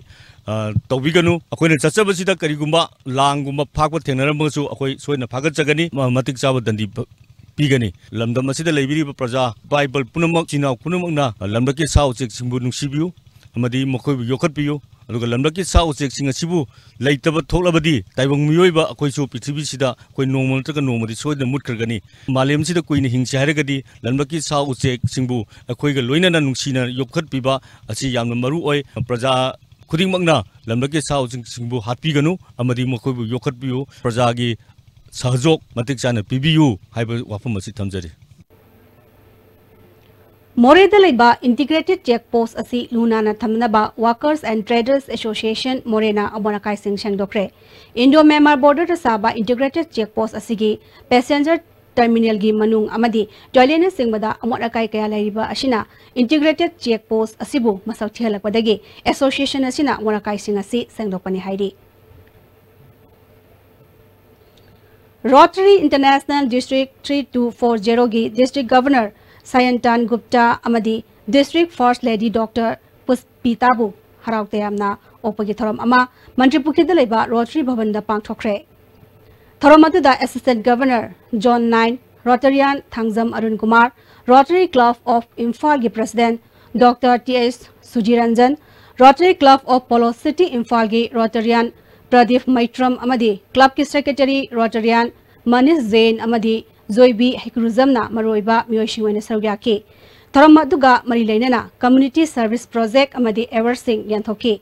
ꯑ, ꯇꯧꯕꯤꯒꯅꯨ꯫ ꯑꯩꯈꯣꯏꯅ ꯆꯠꯆꯕꯁꯤꯗ ꯀꯔꯤꯒꯨꯝꯕ ꯂꯥꯡꯒꯨꯝꯕ ꯐꯥꯛꯄ ꯊꯦꯡꯅꯔꯝꯕꯁꯨ ꯑꯩꯈꯣꯏ ꯁꯣꯏꯗꯅ ꯐꯥꯒꯠꯆꯒꯅꯤ, ꯃ-, ꯃꯇꯤꯛ ꯆꯥꯕ ꯗꯟꯗꯤ ꯄ-, ꯄꯤꯒꯅꯤ꯫ ꯂꯝꯗꯝ ꯑꯁꯤꯗ ꯂꯩꯕꯤꯔꯤꯕ ꯄ꯭ꯔꯖꯥ, ꯄꯥꯏꯕꯜ ꯄꯨꯝꯅꯃꯛ, ꯏꯆꯤꯟ ꯏꯅꯥꯎ ꯄꯨꯝꯅꯃꯛꯅ ꯂꯝꯂꯛꯀꯤ ꯁꯥ ꯎꯆꯦꯛꯁꯤꯡꯕꯨ ꯅꯨꯡꯁꯤꯕꯤꯌꯨ꯫ ꯑꯃꯗꯤ ꯃꯈꯣꯏꯕꯨ ꯌꯣꯛꯈꯠꯄꯤꯌꯨ꯫ ꯑꯗꯨꯒ ꯂꯝꯂꯛꯀꯤ ꯁꯥ ꯎꯆꯦꯛꯁꯤꯡ ꯑꯁꯤꯕꯨ ꯂꯩꯇꯕ ꯊꯣꯛꯂꯕꯗꯤ ꯇꯥꯏꯕꯪ ꯃꯤꯑꯣꯏꯕ ꯑꯩꯈꯣꯏꯁꯨ ꯄ꯭ꯔꯤꯊꯤꯕꯤꯁꯤꯗ ꯑꯩꯈꯣꯏ ꯅꯣꯡꯃ ꯅꯠꯇ꯭ꯔꯒ ꯅꯣꯡꯃꯗꯤ ꯁꯣꯏꯗꯅ ꯃꯨꯠꯈ꯭ꯔꯒꯅꯤ꯫ ꯃꯥꯂꯦꯝꯁꯤꯗ ꯀꯨꯏꯅ ꯍꯤꯡꯁꯤ ꯍꯥꯏꯔꯒꯗꯤ ꯂꯝꯂꯛꯀꯤ ꯁꯥ ꯎꯆꯦꯛꯁꯤꯡꯕꯨ ꯑꯩꯈꯣꯏꯒ ꯂꯣꯏꯅꯅ ꯅꯨꯡꯁꯤꯅ ꯌꯣꯛꯈꯠꯄꯤꯕ ꯑꯁꯤ ꯌꯥꯝꯅ ꯃꯔꯨ ꯑꯣꯏ꯫ ꯄ꯭ꯔꯖꯥ ꯈꯨꯗꯤꯡꯃꯛꯅ ꯂꯝꯂꯛꯀꯤ ꯁꯥ ꯎꯆꯦꯛꯁꯤꯡꯕꯨ ꯍꯥꯠꯄꯤꯒꯅꯨ ꯑꯃꯗꯤ ꯃꯈꯣꯏꯕꯨ ꯌꯣꯛꯈꯠꯄꯤꯌꯨ꯫ ꯄ꯭ꯔꯖꯥꯒꯤ ꯁꯍꯖꯣꯛ ꯃꯇꯤꯛ ꯆꯥꯅ ꯄꯤꯕꯤꯌꯨ ꯍꯥꯏꯕ ꯋꯥꯐꯝ ꯑꯁꯤ ꯊꯝꯖꯔꯤ꯫ ꯃꯣꯔꯦꯗ ꯂꯩꯕ ꯏꯟꯇꯤꯒ꯭ꯔꯦꯇꯦꯗ ꯆꯦꯛ ꯄꯣꯁ ꯑꯁꯤ ꯂꯨ ꯅꯥꯟꯅ ꯊꯝꯅꯕ Workers and Traders Association ꯃꯣꯔꯦꯅ ꯑꯃꯣꯠ ꯑꯀꯥꯏꯁꯤꯡ ꯁꯦꯡꯗꯣꯛꯈ꯭ꯔꯦ꯫ ꯏꯟꯗꯣ ꯃ꯭ꯌꯥꯟꯃꯥꯔ ꯕꯣꯔꯗꯔꯗ ꯁꯥꯕ ꯏꯟꯇꯤꯒ꯭ꯔꯦꯇꯦꯗ ꯆꯦꯛ ꯄꯣꯁ ꯑꯁꯤꯒꯤ ꯄꯦꯁꯦꯟꯖꯔ ꯇꯔꯃꯤꯅꯦꯜꯒꯤ ꯃꯅꯨꯡ ꯑꯃꯗꯤ ꯇꯣꯏꯂꯦꯠꯅꯆꯤꯡꯕꯗ ꯑꯃꯣꯠ ꯑꯀꯥꯏ ꯀꯌꯥ ꯂꯩꯔꯤꯕ ꯑꯁꯤꯅ ꯏꯟꯇꯤꯒ꯭ꯔꯦꯇꯦꯗ ꯆꯦꯛ ꯄꯣꯁ ꯑꯁꯤꯕꯨ ꯃꯁꯛ ꯊꯤꯍꯜꯂꯛꯄꯗꯒꯤ ꯑꯦꯁꯣꯁꯤꯌꯦꯁꯟ ꯑꯁꯤꯅ ꯑꯃꯣꯠ ꯑꯀꯥꯏꯁꯤꯡ ꯑꯁꯤ ꯁꯦꯡꯗꯣꯛꯄꯅꯤ ꯍꯥꯏꯔꯤ꯫ Rotary International District three two four zero ꯒꯤ District Governor ꯁꯥꯌꯟꯇꯥꯟ ꯒꯨꯞꯇꯥ ꯑꯃꯗꯤ District First Lady Doctor ꯄꯨꯁꯄꯤꯇꯥꯕꯨ ꯍꯔꯥꯎ ꯇꯌꯥꯝꯅ ꯑꯣꯛꯄꯒꯤ ꯊꯧꯔꯝ ꯑꯃ ꯃꯟꯇ꯭ꯔꯤ ꯄꯨꯈ꯭ꯔꯤꯗ ꯂꯩꯕ ꯔꯣꯇꯔꯤ ꯚꯕꯟꯗ ꯄꯥꯡꯊꯣꯛꯈ꯭ꯔꯦ꯫ ꯊꯧꯔꯝ ꯑꯗꯨꯗ Assistant Governor Zone nine Rotarian Thangjam Arun Kumar, Rotary Club of ꯏꯝꯐꯥꯜꯒꯤ President Doctor T S Sujiranjan, Rotary Club of Polo City ꯏꯝꯐꯥꯜꯒꯤ Rotarian ꯄ꯭ꯔꯗꯤꯞ ꯃꯩꯇ꯭ꯔꯝ ꯑꯃꯗꯤ club ꯀꯤ Secretary Rotarian ꯃꯅꯤꯁ ꯖꯦꯟ ꯑꯃꯗꯤ ꯖꯣꯏꯕꯤ ꯍꯩꯀ꯭ꯔꯨꯖꯝꯅ ꯃꯔꯨꯑꯣꯏꯕ ꯃꯤꯑꯣꯏꯁꯤꯡ ꯑꯣꯏꯅ ꯁꯔꯨꯛ ꯌꯥꯈꯤ꯫ ꯊꯧꯔꯝ ꯑꯗꯨꯒ ꯃꯔꯤ ꯂꯩꯅꯅ Community Service Project ꯑꯃꯗꯤ awards ꯁꯤꯡ ꯌꯦꯟꯊꯣꯛꯈꯤ꯫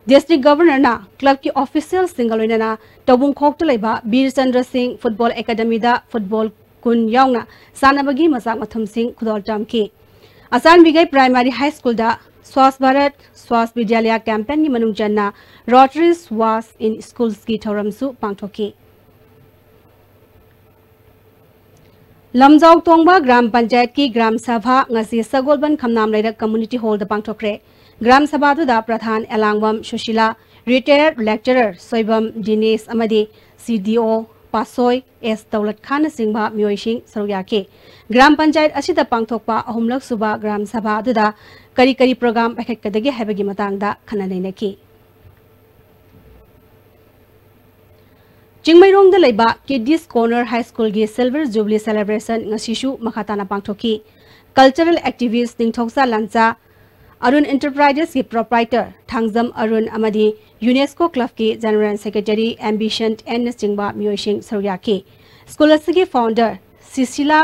District Governor ꯅ club ꯀꯤ official ꯁꯤꯡꯒ ꯂꯣꯏꯅꯅ ꯇꯧꯕꯨꯡꯈꯣꯛꯇ ꯂꯩꯕ ꯕꯤꯔ ꯆꯟꯗ꯭ꯔ ꯁꯤꯡ Football Academy ꯗ football ꯀꯨꯟ ꯌꯥꯎꯅ ꯁꯥꯟꯅꯕꯒꯤ ꯃꯆꯥꯛ ꯃꯊꯨꯝꯁꯤꯡ ꯈꯨꯗꯣꯜ ꯇꯝꯈꯤ꯫ ꯑꯆꯥꯟꯕꯤꯒꯩ Primary High School ꯗ Swachh Bharat Swachh Vidyalaya campaign ꯒꯤ ꯃꯅꯨꯡ ꯆꯟꯅ Rotary Swachh in Schools ꯀꯤ ꯊꯧꯔꯝꯁꯨ ꯄꯥꯡꯊꯣꯛꯈꯤ꯫ ꯂꯝꯖꯥꯎ ꯇꯣꯡꯕ ꯒ꯭ꯔꯥꯝ ꯄꯟꯆꯥꯌꯠꯀꯤ ꯒ꯭ꯔꯥꯝ ꯁꯚꯥ ꯉꯁꯤ ꯁꯒꯣꯜꯕꯟ ꯈꯝꯅꯥꯝ ꯂꯩꯔꯛ Community Hall ꯗ ꯄꯥꯡꯊꯣꯛꯈ꯭ꯔꯦ꯫ ꯒ꯭ꯔꯥꯝ ꯁꯚꯥꯗꯨꯗ ꯄ꯭ꯔꯙꯥꯟ ꯑꯦꯂꯥꯡꯕꯝ ꯁꯨꯁꯤꯂꯥ, retired lecturer ꯁꯣꯏꯕꯝ ꯗꯤꯅꯦꯁ ꯑꯃꯗꯤ ꯁꯤ ꯗꯤ ꯑꯣ ꯄꯥꯁꯣꯏ ꯑꯦꯁ ꯗꯧꯂꯠ ꯈꯥꯟꯅꯆꯤꯡꯕ ꯃꯤꯑꯣꯏꯁꯤꯡ ꯁꯔꯨꯛ ꯌꯥꯈꯤ꯫ ꯒ꯭ꯔꯥꯝ ꯄꯟꯆꯥꯌꯠ ꯑꯁꯤꯗ ꯄꯥꯡꯊꯣꯛꯄ ꯑꯍꯨꯝꯂꯛ ꯁꯨꯕ ꯒ꯭ꯔꯥꯝ ꯁꯚꯥ ꯑꯗꯨꯗ ꯀꯔꯤ ꯀꯔꯤ program ꯄꯥꯏꯈꯠꯀꯗꯒꯦ ꯍꯥꯏꯕꯒꯤ ꯃꯇꯥꯡꯗ ꯈꯟꯅ ꯅꯩꯅꯈꯤ꯫ ꯆꯤꯡꯃꯩꯔꯣꯡꯗ ꯂꯩꯕ Kiddies Corner High School ꯒꯤ Silver Jubilee Celebration ꯉꯁꯤꯁꯨ ꯃꯈꯥ ꯇꯥꯅ ꯄꯥꯡꯊꯣꯛꯈꯤ꯫ Cultural activist ꯅꯤꯡꯊꯧꯖꯥ ꯂꯥꯟꯆꯥ, ꯑꯔꯨꯟ ꯑꯦꯟꯇꯔꯄ꯭ꯔꯥꯏꯖꯦꯁꯀꯤ ꯄ꯭ꯔꯣꯄ꯭ꯔꯥꯏꯇꯔ ꯊꯥꯡꯖꯝ ꯑꯔꯨꯟ ꯑꯃꯗꯤ ꯌꯨꯅꯦꯁꯀꯣ ꯀ꯭ꯂꯕꯀꯤ ꯖꯦꯅꯔꯦꯜ ꯁꯦꯀ꯭ꯔꯦꯇꯔꯤ ꯑꯦꯝꯕꯤꯁꯟ ꯑꯦꯟꯅꯆꯤꯡꯕ ꯃꯤꯑꯣꯏꯁꯤꯡ ꯁꯔꯨꯛ ꯌꯥꯈꯤ꯫ ꯁ꯭ꯀꯨꯜ ꯑꯁꯤꯒꯤ ꯐꯥꯎꯟꯗꯔ ꯁꯤꯁꯤꯂꯥ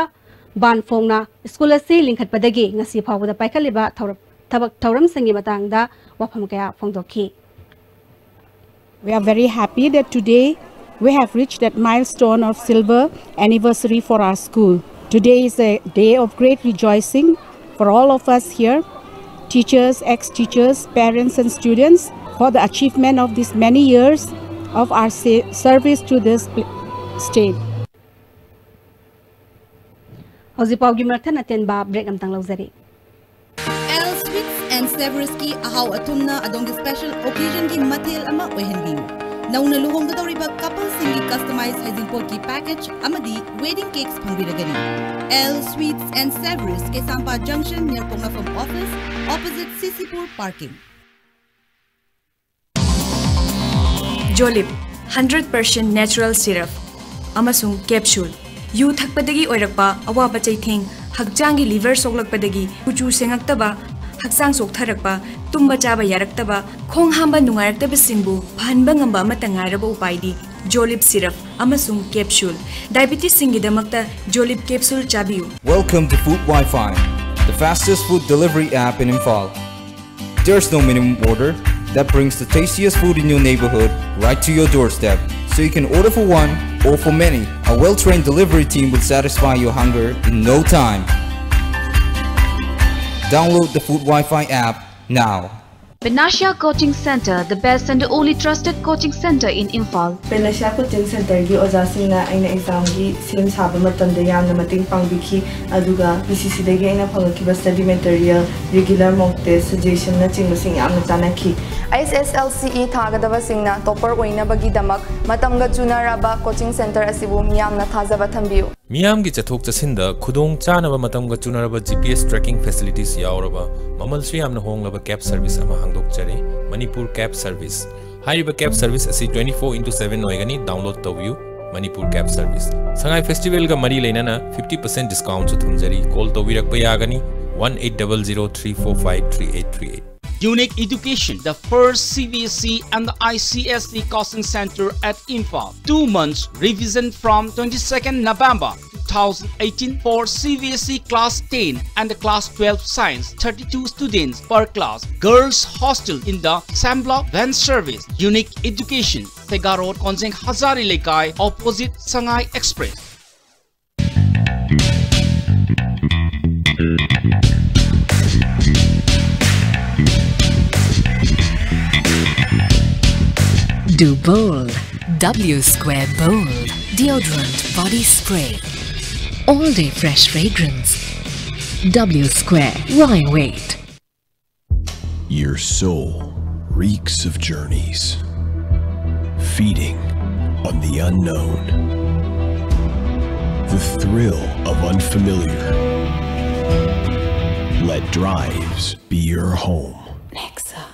ꯕꯥꯟꯐꯣꯡꯅ ꯁ꯭ꯀꯨꯜ ꯑꯁꯤ ꯂꯤꯡꯈꯠꯄꯗꯒꯤ ꯉꯁꯤ ꯐꯥꯎꯕꯗ ꯄꯥꯏꯈꯠꯂꯤꯕ ꯊꯧꯔ-, ꯊꯕꯛ ꯊꯧꯔꯝꯁꯤꯡꯒꯤ ꯃꯇꯥꯡꯗ ꯋꯥꯐꯝ ꯀꯌꯥ ꯐꯣꯡꯗꯣꯛꯈꯤ꯫ We are very happy that today we have reached that milestone of silver anniversary for our school. Today is a day of great rejoicing for all of us here, teachers, ex-teachers, parents and students, for the achievement of these many years of our sa-, service to this pl-, state. ꯍꯧꯖꯤꯛ ꯄꯥꯎꯒꯤ ꯃꯔꯛꯊꯠꯅ ꯑꯇꯦꯟꯕ break ꯑꯃꯇꯪ ꯂꯧꯖꯔꯤ꯫ L sweets and ꯁꯦꯚꯔꯁꯀꯤ ꯑꯍꯥꯎ ꯑꯊꯨꯝꯅ ꯑꯗꯣꯝꯒꯤ special ꯑꯣꯀꯦꯖꯟꯒꯤ ꯃꯊꯦꯜ ꯑꯃ ꯑꯣꯏꯍꯟꯕꯤꯌꯨ꯫ ꯅꯧꯅ ꯂꯨꯍꯣꯡꯒꯗꯧꯔꯤꯕ ꯀꯄꯜꯁꯤꯡꯒꯤ ꯀꯁꯇꯃꯥꯏꯖ ꯍꯩꯖꯤꯡꯄꯣꯠꯀꯤ ꯄꯦꯀꯦꯖ ꯑꯃꯗꯤ ꯋꯦꯗꯤꯡ ꯀꯦꯛꯁ ꯐꯪꯕꯤꯔꯒꯅꯤ꯫ L sweets and savours, Keishampat ꯖꯪꯁꯟ, ꯅꯤꯌꯔ ꯄꯣꯛꯅꯐꯝ office, opposite Sisipur parking. Jolip, hundred percent natural syrup ꯑꯃꯁꯨꯡ ꯀꯦꯞꯁꯨꯜ꯫ ꯌꯨ ꯊꯛꯄꯗꯒꯤ ꯑꯣꯏꯔꯛꯄ ꯑꯋꯥꯕ ꯆꯩꯊꯦꯡ, ꯍꯛꯆꯥꯡꯒꯤ ꯂꯤꯚꯔ ꯁꯣꯛꯂꯛꯄꯗꯒꯤ ꯀꯨꯆꯨ ꯁꯦꯡꯉꯛꯇꯕ, ꯍꯛꯆꯥꯡ ꯆꯣꯛꯊꯔꯛꯄ, ꯇꯨꯝꯕ ꯆꯥꯕ ꯌꯥꯔꯛꯇꯕ, ꯈꯣꯡ ꯍꯥꯝꯕ ꯅꯨꯡꯉꯥꯏꯔꯛꯇꯕꯁꯤꯡꯕꯨ ꯐꯍꯟꯕ ꯉꯝꯕ ꯑꯃꯠꯇ ꯉꯥꯏꯔꯕ ꯎꯄꯥꯏꯗꯤ ꯖꯣꯂꯤꯞ ꯁꯤꯔꯞ ꯑꯃꯁꯨꯡ ꯀꯦꯞꯁꯨꯜ꯫ ꯗꯥꯏꯕꯤꯇꯤꯁꯁꯤꯡꯒꯤꯗꯃꯛꯇ ꯖꯣꯂꯤꯞ ꯀꯦꯞꯁꯨꯜ ꯆꯥꯕꯤꯌꯨ꯫ Welcome to Food Wi-Fi, the fastest food delivery app in Imphal. There's no minimum order. That brings the tastiest food in your neighborhood right to your doorstep. So you can order for one or for many. A well-trained delivery team will satisfy your hunger in no time. Download the Food Wi-Fi app now. Benasha Coaching Center, the best and only trusted coaching center in Imphal. Panacea coaching ꯁꯦꯟꯇꯔꯒꯤ ꯑꯣꯖꯥꯁꯤꯡꯅ ꯑꯩꯅ ꯑꯦꯛꯖꯥꯝꯒꯤ ꯁꯦꯝ ꯁꯥꯕ ꯃꯇꯝꯗ ꯌꯥꯝꯅ ꯃꯇꯦꯡ ꯄꯥꯡꯕꯤꯈꯤ, ꯑꯗꯨꯒ ꯄꯤ ꯁꯤ ꯁꯤꯗꯒꯤ ꯑꯩꯅ ꯐꯪꯂꯛꯈꯤꯕ ꯁ꯭ꯇꯗꯤ ꯃꯦꯇꯔꯤꯌꯦꯜ, ꯔꯤꯒꯨꯂꯔ ꯃꯣꯛ ꯇꯦꯁ, ꯁꯖꯦꯁꯟꯅꯆꯤꯡꯕꯁꯤꯡ ꯌꯥꯝꯅ ꯆꯥꯟꯅꯈꯤ꯫ ꯑꯩꯆ ꯑꯦꯁ ꯑꯦꯜ ꯁꯤ ꯏ ꯊꯥꯒꯗꯕꯁꯤꯡꯅ ꯇꯣꯄꯔ ꯑꯣꯏꯅꯕꯒꯤꯗꯃꯛ ꯃꯇꯝꯒ ꯆꯨꯅꯔꯕ ꯀꯣꯆꯤꯡ ꯁꯦꯟꯇꯔ ꯑꯁꯤꯕꯨ ꯃꯤꯌꯥꯝꯅ ꯊꯥꯖꯕ ꯊꯝꯕꯤꯌꯨ꯫ ꯃꯤꯌꯥꯝꯒꯤ ꯆꯠꯊꯣꯛ ꯆꯠꯁꯤꯟꯗ ꯈꯨꯗꯣꯡ ꯆꯥꯅꯕ ꯃꯇꯝꯒ ꯆꯨꯅꯔꯕ G P S tracking facilities ꯌꯥꯎꯔꯕ ꯃꯃꯜꯁꯨ ꯌꯥꯝꯅ ꯍꯣꯡꯂꯕ ꯀꯦꯕ ꯁꯔꯚꯤꯁ ꯑꯃ ꯍꯥꯡꯗꯣꯛꯆꯔꯤ, ꯃꯅꯤꯄꯨꯔ ꯀꯦꯕ ꯁꯔꯚꯤꯁ꯫ ꯍꯥꯏꯔꯤꯕ ꯀꯦꯕ ꯁꯔꯚꯤꯁ ꯑꯁꯤ twenty four into seven ꯑꯣꯏꯒꯅꯤ꯫ ꯗꯥꯎꯟꯂꯣꯗ ꯇꯧꯕꯤꯌꯨ, ꯃꯅꯤꯄꯨꯔ ꯀꯦꯕ ꯁꯔꯚꯤꯁ꯫ ꯁꯉꯥꯏ ꯐꯦꯁꯇꯤꯚꯦꯜꯒ ꯃꯔꯤ ꯂꯩꯅꯅ fifty percent ꯗꯤꯁꯀꯥꯎꯟꯁꯨ ꯊꯝꯖꯔꯤ꯫ ꯀꯣꯜ ꯇꯧꯕꯤꯔꯛꯄ ꯌꯥꯒꯅꯤ꯫ one eight double zero three four five three eight three eight. Unique Education, the first C B S E and the I C S E coaching center at Imphal. Two months revision from twenty-second November two thousand eighteen for C B S E class ten and class twelve science, thirty-two students per class. Girls hostel in the Sambla van service. Unique Education, Sega Road, Konjeng Hazari Leikai, opposite Sangai Express. Do bold. W Square Bold. Deodorant body spray. All day fresh fragrance. W Square. Why wait? Your soul reeks of journeys, feeding on the unknown, the thrill of unfamiliar. Let drives be your home. Nexa.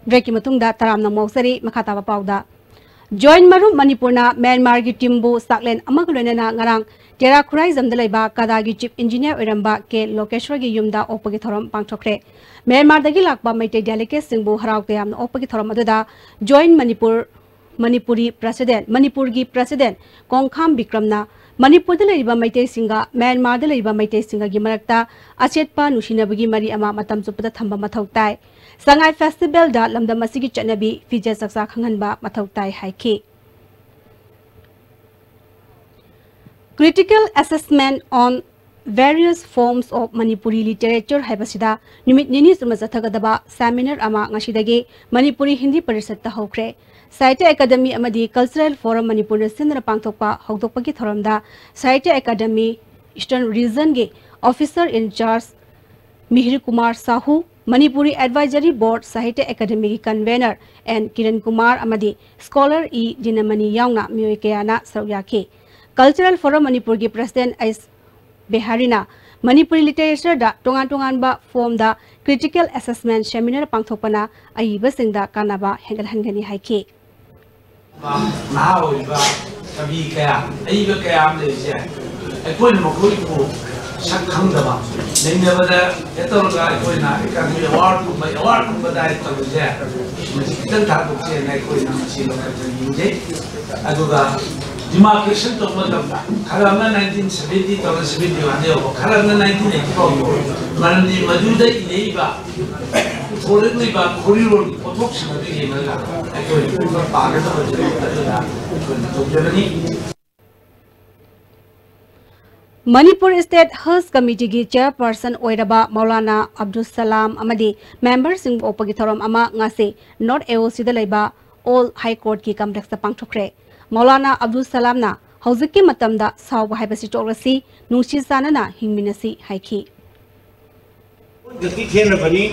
ꯕ꯭ꯔꯦꯛꯀꯤ ꯃꯇꯨꯡꯗ ꯇꯔꯥꯝꯅ ꯃꯣꯛꯆꯔꯤ꯫ ꯃꯈꯥ ꯇꯥꯕ ꯄꯥꯎꯗ, join ꯃꯔꯨꯞ ꯃꯅꯤꯄꯨꯔꯅ ꯃ꯭ꯌꯥꯟꯃꯥꯔꯒꯤ ꯇꯤꯝꯕꯨ ꯆꯥꯛꯂꯦꯟ ꯑꯃꯒ ꯂꯣꯏꯅꯅ ꯉꯔꯥꯡ ꯇꯦꯔꯥ ꯈꯨꯔꯥꯏꯖꯝꯗ ꯂꯩꯕ ꯀꯥꯗꯥꯒꯤ ꯆꯤꯐ ꯏꯟꯖꯤꯅꯤꯌꯔ ꯑꯣꯏꯔꯝꯕ ꯀꯦ ꯂꯣꯀꯦꯁ꯭ꯋꯔꯒꯤ ꯌꯨꯝꯗ ꯑꯣꯛꯄꯒꯤ ꯊꯧꯔꯝ ꯄꯥꯡꯊꯣꯛꯈ꯭ꯔꯦ꯫ ꯃ꯭ꯌꯥꯟꯃꯥꯔꯗꯒꯤ ꯂꯥꯛꯄ ꯃꯩꯇꯩ ꯗꯦꯂꯤꯒꯦꯠꯁꯤꯡꯕꯨ ꯍꯔꯥꯎ ꯇꯌꯥꯝꯅ ꯑꯣꯛꯄꯒꯤ ꯊꯧꯔꯝ ꯑꯗꯨꯗ ꯖꯣꯏꯟ ꯃꯅꯤꯄꯨꯔ, ꯃꯅꯤꯄꯨꯔꯤ ꯄ꯭ꯔꯁꯤꯗꯦꯟ, ꯃꯅꯤꯄꯨꯔꯒꯤ ꯄ꯭ꯔꯁꯤꯗꯦꯟ ꯀꯣꯡꯈꯥꯝ ꯕꯤꯀ꯭ꯔꯝꯅ ꯃꯅꯤꯄꯨꯔꯗ ꯂꯩꯔꯤꯕ ꯃꯩꯇꯩꯁꯤꯡꯒ ꯃ꯭ꯌꯥꯟꯃꯥꯔꯗ ꯂꯩꯔꯤꯕ ꯃꯩꯇꯩꯁꯤꯡꯒꯒꯤ ꯃꯔꯛꯇ ꯑꯆꯦꯠꯄ ꯅꯨꯡꯁꯤꯅꯕꯒꯤ ꯃꯔꯤ ꯑꯃ ꯃꯇꯝ ꯆꯨꯞꯄꯗ ꯊꯝꯕ ꯃꯊꯧ ꯇꯥꯏ꯫ ꯁꯉꯥꯏ ꯐꯦꯁꯇꯤꯚꯦꯜꯗ ꯂꯝꯗꯝ ꯑꯁꯤꯒꯤ ꯆꯠꯅꯕꯤ ꯐꯤꯖꯦꯠ ꯆꯥꯛꯆꯥ ꯈꯪꯍꯟꯕ ꯃꯊꯧ ꯇꯥꯏ ꯍꯥꯏꯈꯤ꯫ Critical Assessment on Various Forms of Manipuri Literature ꯍꯥꯏꯕꯁꯤꯗ ꯅꯨꯃꯤꯠ ꯅꯤꯅꯤ ꯆꯨꯞꯅ ꯆꯠꯊꯒꯗꯕ ꯁꯦꯃꯤꯅꯥꯔ ꯑꯃ ꯉꯁꯤꯗꯒꯤ ꯃꯅꯤꯄꯨꯔꯤ ꯍꯤꯟꯗꯤ ꯄꯔꯤꯁꯠꯇ ꯍꯧꯈ꯭ꯔꯦ꯫ ꯁꯥꯍꯤꯇ꯭ꯌ ꯑꯦꯀꯥꯗꯃꯤ ꯑꯃꯗꯤ ꯀꯜꯆꯔꯦꯜ ꯐꯣꯔꯝ ꯃꯅꯤꯄꯨꯔꯅ ꯁꯤꯟꯗꯨꯅ ꯄꯥꯡꯊꯣꯛꯄ ꯍꯧꯗꯣꯛꯄꯒꯤ ꯊꯧꯔꯝꯗ ꯁꯥꯍꯤꯇ꯭ꯌ ꯑꯦꯀꯥꯗꯃꯤ ꯏꯁꯇꯔꯟ ꯔꯤꯖꯟꯒꯤ officer in charge Mihir Kumar Sahu, Manipuri advisory board Sahitya ꯑꯦꯀꯥꯗꯃꯤꯒꯤ ꯀꯟꯚꯦꯅꯔ ꯑꯦꯟ ꯀꯤꯔꯟ ꯀꯨꯃꯥꯔ ꯑꯃꯗꯤ ꯁ꯭ꯀꯣꯂꯔ ꯏ ꯗꯤꯅꯃꯅꯤ ꯌꯥꯎꯅ ꯃꯤꯑꯣꯏ ꯀꯌꯥꯅ ꯁꯔꯨꯛ ꯌꯥꯈꯤ꯫ ꯀꯜꯆꯔꯦꯜ ꯐꯣꯔꯝ ꯃꯅꯤꯄꯨꯔꯒꯤ ꯄ꯭ꯔꯁꯤꯗꯦꯟ ꯑꯩꯆ ꯕꯤꯍꯥꯔꯤꯅ ꯃꯅꯤꯄꯨꯔꯤ ꯂꯤꯇꯔꯦꯆꯔꯗ ꯇꯣꯉꯥꯟ ꯇꯣꯉꯥꯟꯕ ꯐꯣꯝꯗ ꯀ꯭ꯔꯤꯇꯤꯀꯦꯜ ꯑꯦꯁꯦꯁꯃꯦꯟ ꯁꯦꯃꯤꯅꯥꯔ ꯄꯥꯡꯊꯣꯛꯄꯅ ꯑꯏꯕꯁꯤꯡꯗ ꯀꯥꯟꯅꯕ ꯍꯦꯟꯒꯠꯍꯟꯒꯅꯤ ꯍꯥꯏꯈꯤ꯫ ꯅꯍꯥ ꯑꯣꯏꯔꯤꯕ ꯀꯕꯤ ꯀꯌꯥ, ꯑꯏꯕ ꯀꯌꯥ ꯑꯃ ꯂꯩꯔꯤꯁꯦ, ꯑꯩꯈꯣꯏꯅ ꯃꯈꯣꯏꯕꯨ ꯁꯛ ꯈꯪꯗꯕ ꯅꯩꯅꯕꯗ ꯍꯦꯛ ꯇꯧꯔꯒ ꯑꯩꯈꯣꯏꯅ ꯑꯦꯀꯥꯗꯃꯤ ꯑꯦꯋꯥꯔꯗꯀꯨꯝꯕ ꯑꯦꯋꯥꯔꯗꯀꯨꯝꯕ ꯗꯥꯏꯔꯦꯛ ꯇꯧꯔꯤꯁꯦ ꯃꯁꯤ ꯈꯤꯇꯪ ꯊꯥꯗꯣꯛꯁꯦꯅ ꯑꯩꯈꯣꯏꯅ ꯃꯁꯤ ꯂꯧꯈꯠꯆꯅꯤꯡꯖꯩ꯫ ꯑꯗꯨꯒ ꯗꯤꯃꯥꯔꯀꯦꯁꯟ ꯇꯧꯕ ꯃꯇꯝꯗ ꯈꯔ ꯑꯃꯅ ꯅꯥꯏꯟꯇꯤꯟ ꯁꯚꯦꯟꯇꯤ ꯇꯧꯔ ꯁꯚꯦꯟꯇꯤ ꯋꯥꯟꯗ ꯌꯧꯕ, ꯈꯔ ꯑꯃꯅ ꯅꯥꯏꯟꯇꯤꯟ ꯑꯩꯠꯇꯤ ꯐꯥꯎ ꯌꯧꯕ꯫ ꯃꯔꯝꯗꯤ ꯃꯗꯨꯗ ꯏꯔꯛꯏꯕ ꯄꯨꯊꯣꯔꯛꯂꯤꯕ ꯈꯣꯔꯤꯔꯣꯜꯒꯤ ꯄꯣꯠꯊꯣꯛꯁꯤꯡ ꯑꯗꯨ ꯌꯦꯡꯉꯒ ꯑꯩꯈꯣꯏ ꯄꯨꯟꯕ ꯄꯥꯒꯗꯕꯗꯨꯅꯤ꯫ ꯑꯗꯨꯅ ꯑꯩꯈꯣꯏꯅ ꯇꯧꯖꯕꯅꯤ꯫ ꯃꯅꯤꯄꯨꯔ ꯁ꯭ꯇꯦꯠ ꯍꯖ ꯀꯃꯤꯇꯤꯒꯤ ꯆꯦꯌꯔꯄꯔꯁꯟ ꯑꯣꯏꯔꯕ ꯃꯧꯂꯥꯅꯥ ꯑꯕꯗꯨꯜ ꯁꯂꯥꯝ ꯑꯃꯗꯤ ꯃꯦꯝꯕꯔꯁꯤꯡꯕꯨ ꯑꯣꯛꯄꯒꯤ ꯊꯧꯔꯝ ꯑꯃ ꯉꯁꯤ ꯅꯣꯔꯠ ꯑꯦ ꯑꯣ ꯁꯤꯗ ꯂꯩꯕ ꯑꯣꯜ ꯍꯥꯏ ꯀꯣꯔꯠꯀꯤ ꯀꯝꯄ꯭ꯂꯦꯛꯁꯇ ꯄꯥꯡꯊꯣꯛꯈ꯭ꯔꯦ꯫ ꯃꯧꯂꯥꯅꯥ ꯑꯕꯗꯨꯜ ꯁꯂꯥꯝꯅ ꯍꯧꯖꯤꯛꯀꯤ ꯃꯇꯝꯗ ꯁꯥꯎꯕ ꯍꯥꯏꯕꯁꯤ ꯇꯣꯛꯂꯁꯤ, ꯅꯨꯡꯁꯤ ꯆꯥꯟꯅꯅ ꯍꯤꯡꯃꯤꯟꯅꯁꯤ ꯍꯥꯏꯈꯤ꯫ ꯈꯛꯀꯤ ꯈꯦꯠꯅꯕꯅꯤ꯫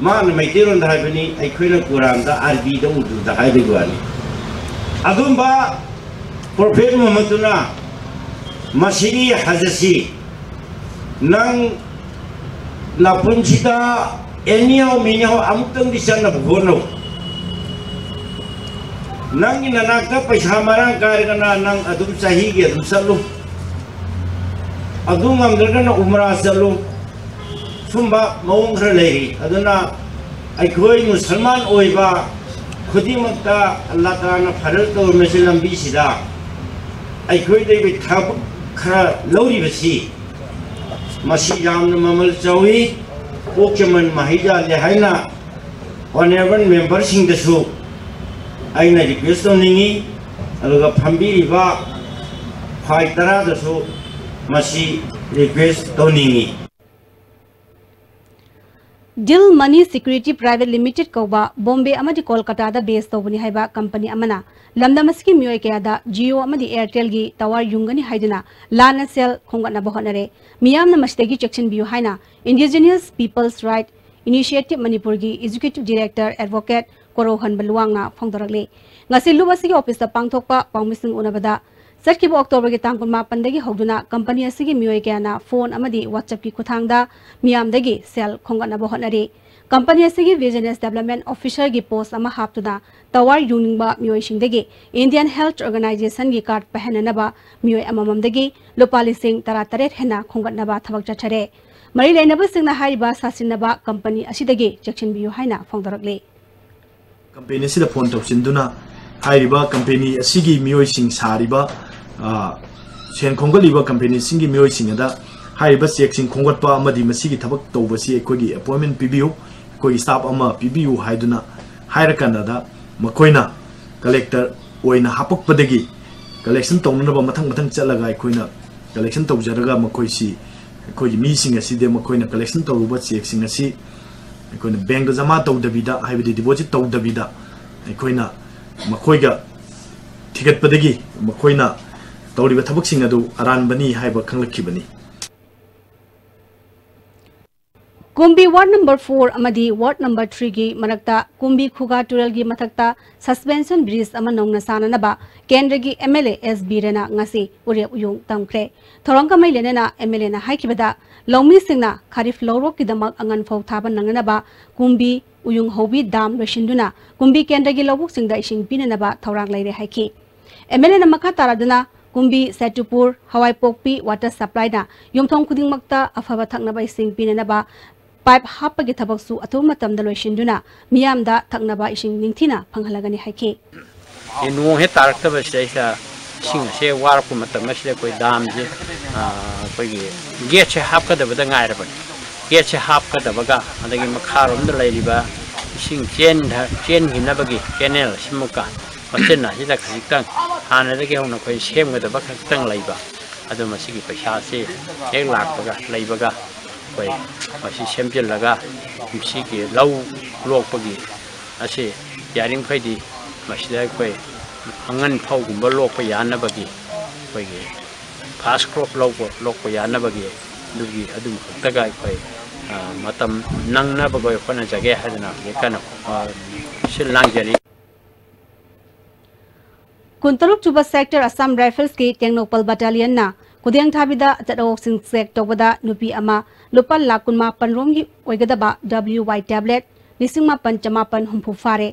ꯃꯥꯅ ꯃꯩꯇꯩꯂꯣꯟꯗ ꯍꯥꯏꯕꯅꯤ, ꯑꯩꯈꯣꯏꯅ ꯀꯨꯔꯥꯟꯗ, ꯑꯥꯔꯕꯤꯗ, ꯎꯔꯗꯨꯗ ꯍꯥꯏꯕꯒꯤ ꯋꯥꯅꯤ꯫ ꯑꯗꯨꯝꯕ ꯄ꯭ꯔꯣꯐꯦꯠ ꯃꯨꯍꯝꯃꯗꯇꯨꯅ ꯃꯁꯤꯒꯤ ꯍꯖꯁꯤ ꯅꯪ ꯅꯄꯨꯟꯁꯤꯗ ꯑꯦꯅꯤꯍꯥꯎ ꯃꯤꯅꯤꯍꯥꯎ ꯑꯃꯨꯛꯇꯪꯗꯤ ꯆꯠꯅꯕ ꯍꯣꯠꯅꯧ꯫ ꯅꯪꯒꯤ ꯅꯅꯥꯛꯇ ꯄꯩꯁꯥ ꯃꯔꯥꯡ ꯀꯥꯏꯔꯒꯅ ꯅꯪ ꯑꯗꯨꯝ ꯆꯍꯤꯒꯤ ꯑꯗꯨꯝ ꯆꯠꯂꯨ꯫ ꯑꯗꯨ ꯉꯝꯗ꯭ꯔꯒꯅ ꯎꯃꯔꯥ ꯆꯠꯂꯨ꯫ ꯁꯨꯝꯕ ꯃꯑꯣꯡ ꯈꯔ ꯂꯩꯔꯤ꯫ ꯑꯗꯨꯅ ꯑꯩꯈꯣꯏ ꯃꯨꯁꯜꯃꯥꯟ ꯑꯣꯏꯕ ꯈꯨꯗꯤꯡꯃꯛꯇ ꯑꯜꯂꯥ ꯇꯥꯂꯥꯅ ꯐꯔꯜ ꯇꯧꯔꯝꯃꯤꯁꯤ ꯂꯝꯕꯤꯁꯤꯗ ꯑꯩꯈꯣꯏꯗꯒꯤ ꯊꯕꯛ ꯈꯔ ꯂꯧꯔꯤꯕꯁꯤ ꯃꯁꯤ ꯌꯥꯝꯅ ꯃꯃꯜ ꯆꯥꯎꯏ꯫ ꯀꯣꯛ ꯆꯃꯟ ꯃꯍꯩ ꯌꯥꯜꯂꯦ ꯍꯥꯏꯅ ꯑꯣꯅꯔꯦꯕꯜ ꯃꯦꯝꯕꯔꯁꯤꯡꯗꯁꯨ ꯑꯩꯅ ꯔꯤꯀ꯭ꯋꯦꯁ ꯇꯧꯅꯤꯡꯉꯤ꯫ ꯑꯗꯨꯒ ꯐꯝꯕꯤꯔꯤꯕ ꯈ꯭ꯋꯥꯏ ꯇꯔꯥꯗꯁꯨ ꯃꯁꯤ ꯔꯤꯀ꯭ꯋꯦꯁ ꯇꯧꯅꯤꯡꯉꯤ꯫ ꯗꯤꯜ ꯃꯅꯤ ꯁꯦꯀ꯭ꯌꯨꯔꯤꯇꯤ ꯄ꯭ꯔꯥꯏꯚꯦꯠ ꯂꯤꯃꯤꯇꯦꯗ ꯀꯧꯕ ꯕꯣꯝꯕꯦ ꯑꯃꯗꯤ ꯀꯣꯜꯀꯇꯥꯗ ꯕꯦꯁ ꯇꯧꯕꯅꯤ ꯍꯥꯏꯕ ꯀꯝꯄꯅꯤ ꯑꯃꯅ ꯂꯝꯗꯝ ꯑꯁꯤꯒꯤ ꯃꯤꯑꯣꯏ ꯀꯌꯥꯗ ꯖꯤꯑꯣ ꯑꯃꯗꯤ ꯑꯦꯌꯔꯇꯦꯜꯒꯤ ꯇꯋꯥꯔ ꯌꯨꯡꯒꯅꯤ ꯍꯥꯏꯗꯨꯅ ꯂꯥꯟꯅ ꯁꯦꯜ ꯈꯣꯝꯒꯠꯅꯕ ꯍꯣꯠꯅꯔꯦ꯫ ꯃꯤꯌꯥꯝꯅ ꯃꯁꯤꯗꯒꯤ ꯆꯦꯛꯁꯤꯟꯕꯤꯌꯨ ꯍꯥꯏꯅ ꯏꯟꯗꯤꯖꯤꯅꯁ ꯄꯤꯄꯜꯁ ꯔꯥꯏꯠ ꯏꯅꯤꯁꯤꯌꯦꯇꯤꯚ ꯃꯅꯤꯄꯨꯔꯒꯤ ꯑꯦꯛꯖꯤꯀ꯭ꯌꯨꯇꯤꯚ ꯗꯤꯔꯦꯛꯇꯔ ꯑꯦꯗꯚꯣꯀꯦꯠ ꯀꯣꯔꯧꯍꯟꯕ ꯂꯨꯋꯥꯡꯅ ꯐꯣꯡꯗꯣꯔꯛꯂꯤ꯫ ꯉꯁꯤ ꯂꯨꯞ ꯑꯁꯤꯒꯤ ꯑꯣꯐꯤꯁꯇ ꯄꯥꯡꯊꯣꯛꯄ ꯄꯥꯎꯃꯤꯁꯤꯡ ꯎꯅꯕꯗ ꯆꯠꯈꯤꯕ ꯑꯣꯛꯇꯣꯕꯔꯒꯤ ꯇꯥꯡ ꯀꯨꯟꯃꯥꯄꯟꯗꯒꯤ ꯍꯧꯗꯨꯅ ꯀꯝꯄꯅꯤ ꯑꯁꯤꯒꯤ ꯃꯤꯑꯣꯏ ꯀꯌꯥꯅ ꯐꯣꯟ ꯑꯃꯗꯤ WhatsAppꯀꯤ ꯈꯨꯠꯊꯥꯡꯗ ꯃꯤꯌꯥꯝꯗꯒꯤ ꯁꯦꯜ ꯈꯣꯝꯒꯠꯅꯕ ꯍꯣꯠꯅꯔꯤ꯫ ꯀꯝꯄꯅꯤ ꯑꯁꯤꯒꯤ ꯕꯤꯖꯤꯅꯦꯁ ꯗꯦꯕꯂꯞꯃꯦꯟ ꯑꯣꯐꯤꯁꯔꯒꯤ ꯄꯣꯁ ꯑꯃ ꯍꯥꯞꯇꯨꯅ ꯇꯋꯥꯔ ꯌꯨꯡꯅꯤꯡꯕ ꯃꯤꯑꯣꯏꯁꯤꯡꯗꯒꯤ ꯏꯟꯗꯤꯌꯟ ꯍꯦꯜꯊ ꯑꯣꯔꯒꯅꯥꯏꯖꯦꯁꯟꯒꯤ ꯀꯥꯔꯗ ꯄꯥꯏꯍꯟꯅꯅꯕ ꯃꯤꯑꯣꯏ ꯑꯃꯃꯝꯗꯒꯤ ꯂꯨꯄꯥ ꯂꯤꯁꯤꯡ ꯇꯔꯥꯇꯔꯦꯠ ꯍꯦꯟꯅ ꯈꯣꯝꯒꯠꯅꯕ ꯊꯕꯛ ꯆꯠꯊꯔꯦ꯫ ꯃꯔꯤ ꯂꯩꯅꯕꯁꯤꯡꯅ ꯍꯥꯏꯔꯤꯕ ꯁꯥꯁꯤꯟꯅꯕ ꯀꯝꯄꯅꯤ ꯑꯁꯤꯗꯒꯤ ꯆꯦꯛꯁꯤꯟꯕꯤꯌꯨ ꯍꯥꯏꯅ ꯐꯣꯡꯗꯣꯔꯛꯂꯤ꯫ ꯀꯝꯄꯦꯅꯤ ꯑꯁꯤꯗ ꯐꯣꯟ ꯇꯧꯁꯤꯟꯗꯨꯅ ꯍꯥꯏꯔꯤꯕ ꯀꯝꯄꯦꯅꯤ ꯑꯁꯤꯒꯤ ꯃꯤꯑꯣꯏꯁꯤꯡ ꯁꯥꯔꯤꯕ, ꯑ, ꯁꯦꯟ ꯈꯣꯝꯒꯠꯂꯤꯕ ꯀꯝꯄꯦꯅꯤꯁꯤꯡꯒꯤ ꯃꯤꯑꯣꯏꯁꯤꯡ ꯑꯗ ꯍꯥꯏꯔꯤꯕ ꯆꯦꯛꯁꯤꯡ ꯈꯣꯝꯒꯠꯄ ꯑꯃꯗꯤ ꯃꯁꯤꯒꯤ ꯊꯕꯛ ꯇꯧꯕꯁꯤ ꯑꯩꯈꯣꯏꯒꯤ ꯑꯦꯄꯣꯏꯟꯃꯦꯟ ꯄꯤꯕꯤꯌꯨ, ꯑꯩꯈꯣꯏꯒꯤ ꯁ꯭ꯇꯥꯐ ꯑꯃ ꯄꯤꯕꯤꯌꯨ ꯍꯥꯏꯗꯨꯅ ꯍꯥꯏꯔꯀꯥꯟꯗ ꯃꯈꯣꯏꯅ ꯀꯂꯦꯛꯇꯔ ꯑꯣꯏꯅ ꯍꯥꯄꯛꯄꯗꯒꯤ ꯀꯂꯦꯛꯁꯟ ꯇꯧꯅꯅꯕ ꯃꯊꯪ ꯃꯊꯪ ꯆꯠꯂꯒ ꯑꯩꯈꯣꯏꯅ ꯀꯂꯦꯛꯁꯟ ꯇꯧꯖꯔꯒ ꯃꯈꯣꯏꯁꯤ, ꯑꯩꯈꯣꯏꯒꯤ ꯃꯤꯁꯤꯡ ꯑꯁꯤꯗꯤ ꯃꯈꯣꯏꯅ ꯀꯂꯦꯛꯁꯟ ꯇꯧꯔꯨꯕ ꯆꯦꯛꯁꯤꯡ ꯑꯁꯤ ꯑꯩꯈꯣꯏꯅ ꯕꯦꯡꯗ ꯖꯃꯥ ꯇꯧꯗꯕꯤꯗ, ꯍꯥꯏꯕꯗꯤ ꯗꯤꯄꯣꯖꯤꯠ ꯇꯧꯗꯕꯤꯗ, ꯑꯩꯈꯣꯏꯅ ꯃꯈꯣꯏꯒ ꯊꯤꯒꯠꯄꯗꯒꯤ ꯃꯈꯣꯏꯅ ꯇꯧꯔꯤꯕ ꯊꯕꯛꯁꯤꯡ ꯑꯗꯨ ꯑꯔꯥꯟꯕꯅꯤ ꯍꯥꯏꯕ ꯈꯪꯂꯛꯈꯤꯕꯅꯤ꯫ ꯀꯨꯝꯕꯤ ꯋꯥꯔꯗ ꯅꯝꯕꯔ ꯐꯣꯔ ꯑꯃꯗꯤ ꯋꯥꯔꯗ ꯅꯝꯕꯔ ꯊ꯭ꯔꯤꯒꯤ ꯃꯔꯛꯇ ꯀꯨꯝꯕꯤ ꯈꯨꯒꯥ ꯇꯨꯔꯦꯜꯒꯤ ꯃꯊꯛꯇ ꯁꯁꯄꯦꯟꯁꯟ ꯕ꯭ꯔꯤꯖ ꯑꯃ ꯅꯧꯅ ꯁꯥꯅꯅꯕ ꯀꯦꯟꯗ꯭ꯔꯒꯤ ꯑꯦꯝ ꯑꯦꯜ ꯑꯦ ꯑꯦꯁ ꯕꯤꯔꯦꯟꯅ ꯉꯁꯤ ꯎꯔꯦꯞ ꯎꯌꯨꯡ ꯇꯝꯈ꯭ꯔꯦ꯫ ꯊꯧꯔꯝꯒ ꯃꯔꯤ ꯂꯩꯅꯅ ꯑꯦꯝ ꯑꯦꯜ ꯑꯦꯅ ꯍꯥꯏꯈꯤꯕꯗ, ꯂꯧꯃꯤꯁꯤꯡꯅ ꯈꯥꯔꯤꯐ ꯂꯧꯔꯣꯛꯀꯤꯗꯃꯛ ꯑꯉꯟ ꯐꯧ ꯊꯥꯕ ꯅꯪꯅꯅꯕ ꯀꯨꯝꯕꯤ ꯎꯌꯨꯡ ꯍꯧꯕꯤ ꯗꯥꯝ ꯂꯣꯏꯁꯤꯟꯗꯨꯅ ꯀꯨꯝꯕꯤ ꯀꯦꯟꯗ꯭ꯔꯒꯤ ꯂꯧꯕꯨꯛꯁꯤꯡꯗ ꯏꯁꯤꯡ ꯄꯤꯅꯅꯕ ꯊꯧꯔꯥꯡ ꯂꯩꯔꯦ ꯍꯥꯏꯈꯤ꯫ ꯑꯦꯝ ꯑꯦꯜ ꯑꯦꯅ ꯃꯈꯥ ꯇꯥꯔꯗꯨꯅ ꯀꯨꯝꯕꯤ ꯁꯦꯇꯨꯄꯨꯔ ꯍꯋꯥꯏꯄꯣꯛꯄꯤ ꯋꯥꯇꯔ ꯁꯄ꯭ꯂꯥꯏꯅ ꯌꯨꯝꯊꯣꯡ ꯈꯨꯗꯤꯡꯃꯛꯇ ꯑꯐꯕ ꯊꯛꯅꯕ ꯏꯁꯤꯡ ꯄꯤꯅꯅꯕ ꯄꯥꯏꯞ ꯍꯥꯞꯄꯒꯤ ꯊꯕꯛꯁꯨ ꯑꯊꯨꯕ ꯃꯇꯝꯗ ꯂꯣꯏꯁꯤꯟꯗꯨꯅ ꯃꯤꯌꯥꯝꯗ ꯊꯛꯅꯕ ꯏꯁꯤꯡ ꯅꯤꯡꯊꯤꯅ ꯐꯪꯍꯜꯂꯒꯅꯤ ꯍꯥꯏꯈꯤ꯫ ꯑꯦ, ꯅꯣꯡ ꯍꯦꯛ ꯇꯥꯔꯛꯇꯕꯁꯤꯗ ꯏꯁꯤꯡ ꯑꯁꯦ ꯋꯥꯔꯛꯄ ꯃꯇꯝ ꯑꯁꯤꯗ ꯑꯩꯈꯣꯏ ꯗꯥꯝꯁꯦ, ꯑ, ꯑꯩꯈꯣꯏꯒꯤ ꯒꯦꯠꯁꯦ ꯍꯥꯞꯀꯗꯕꯗ ꯉꯥꯏꯔꯕꯅꯤ꯫ ꯒꯦꯠꯁꯦ ꯍꯥꯞꯀꯗꯕꯒ ꯑꯗꯒꯤ ꯃꯈꯥꯔꯣꯝꯗ ꯂꯩꯔꯤꯕ ꯏꯁꯤꯡ ꯆꯦꯟꯊ-, ꯆꯦꯟꯈꯤꯅꯕꯒꯤ ꯀꯦꯅꯦꯜ ꯑꯁꯤꯃꯨꯛꯀ ꯃꯆꯤꯟ ꯑꯁꯤꯗ ꯈꯖꯤꯛꯇꯪ ꯍꯥꯟꯅꯗꯒꯤ ꯍꯧꯅ ꯑꯩꯈꯣꯏ ꯁꯦꯝꯒꯗꯕ ꯈꯖꯤꯛꯇꯪ ꯂꯩꯕ꯫ ꯑꯗꯨ ꯃꯁꯤꯒꯤ ꯄꯩꯁꯥꯁꯤ ꯍꯦꯛ ꯂꯥꯛꯄꯒ, ꯂꯩꯕꯒ ꯑꯩꯈꯣꯏ ꯃꯁꯤ ꯁꯦꯝꯖꯤꯜꯂꯒ ꯃꯁꯤꯒꯤ ꯂꯧ ꯂꯣꯛꯄꯒꯤ ꯑꯁꯤ ꯌꯥꯔꯤꯃꯈꯩꯗꯤ ꯃꯁꯤꯗ ꯑꯩꯈꯣꯏ ꯑꯉꯟ ꯐꯧꯒꯨꯝꯕ ꯂꯣꯛꯄ ꯌꯥꯅꯕꯒꯤ, ꯑꯩꯈꯣꯏꯒꯤ ꯐꯥꯁ ꯀ꯭ꯔꯣꯞ ꯂꯧꯕ, ꯂꯣꯛꯄ ꯌꯥꯅꯕꯒꯤ ꯑꯗꯨꯒꯤ, ꯑꯗꯨꯝ ꯈꯛꯇꯒ ꯑꯩꯈꯣꯏ, ꯑ, ꯃꯇꯝ ꯅꯪꯅꯕꯒ ꯍꯣꯠꯅꯖꯒꯦ ꯍꯥꯏꯗꯅ ꯍꯧꯖꯤꯛ ꯀꯟꯅ, ꯑ, ꯁꯤꯜ ꯂꯥꯡꯖꯔꯤ꯫ ꯀꯨꯟꯇꯔꯨꯛ ꯁꯨꯕ ꯁꯦꯛꯇꯔ ꯑꯁꯥꯝ ꯔꯥꯏꯐꯜꯁꯀꯤ ꯇꯦꯡꯅꯧꯄꯜ ꯕꯠꯇꯥꯂꯤꯌꯟꯅ ꯈꯨꯗꯦꯡ ꯊꯥꯕꯤꯗ ꯑꯆꯠ ꯑꯋꯣꯛꯁꯤꯡ ꯆꯦꯛ ꯇꯧꯕꯗ ꯅꯨꯄꯤ ꯑꯃ ꯂꯨꯄꯥ ꯂꯥꯈ ꯀꯨꯟꯃꯥꯄꯟ ꯔꯣꯝꯒꯤ ꯑꯣꯏꯒꯗꯕ W Y tablet ꯂꯤꯁꯤꯡ ꯃꯥꯄꯟ ꯆꯃꯥꯄꯟ ꯍꯨꯝꯐꯨ ꯐꯥꯔꯦ꯫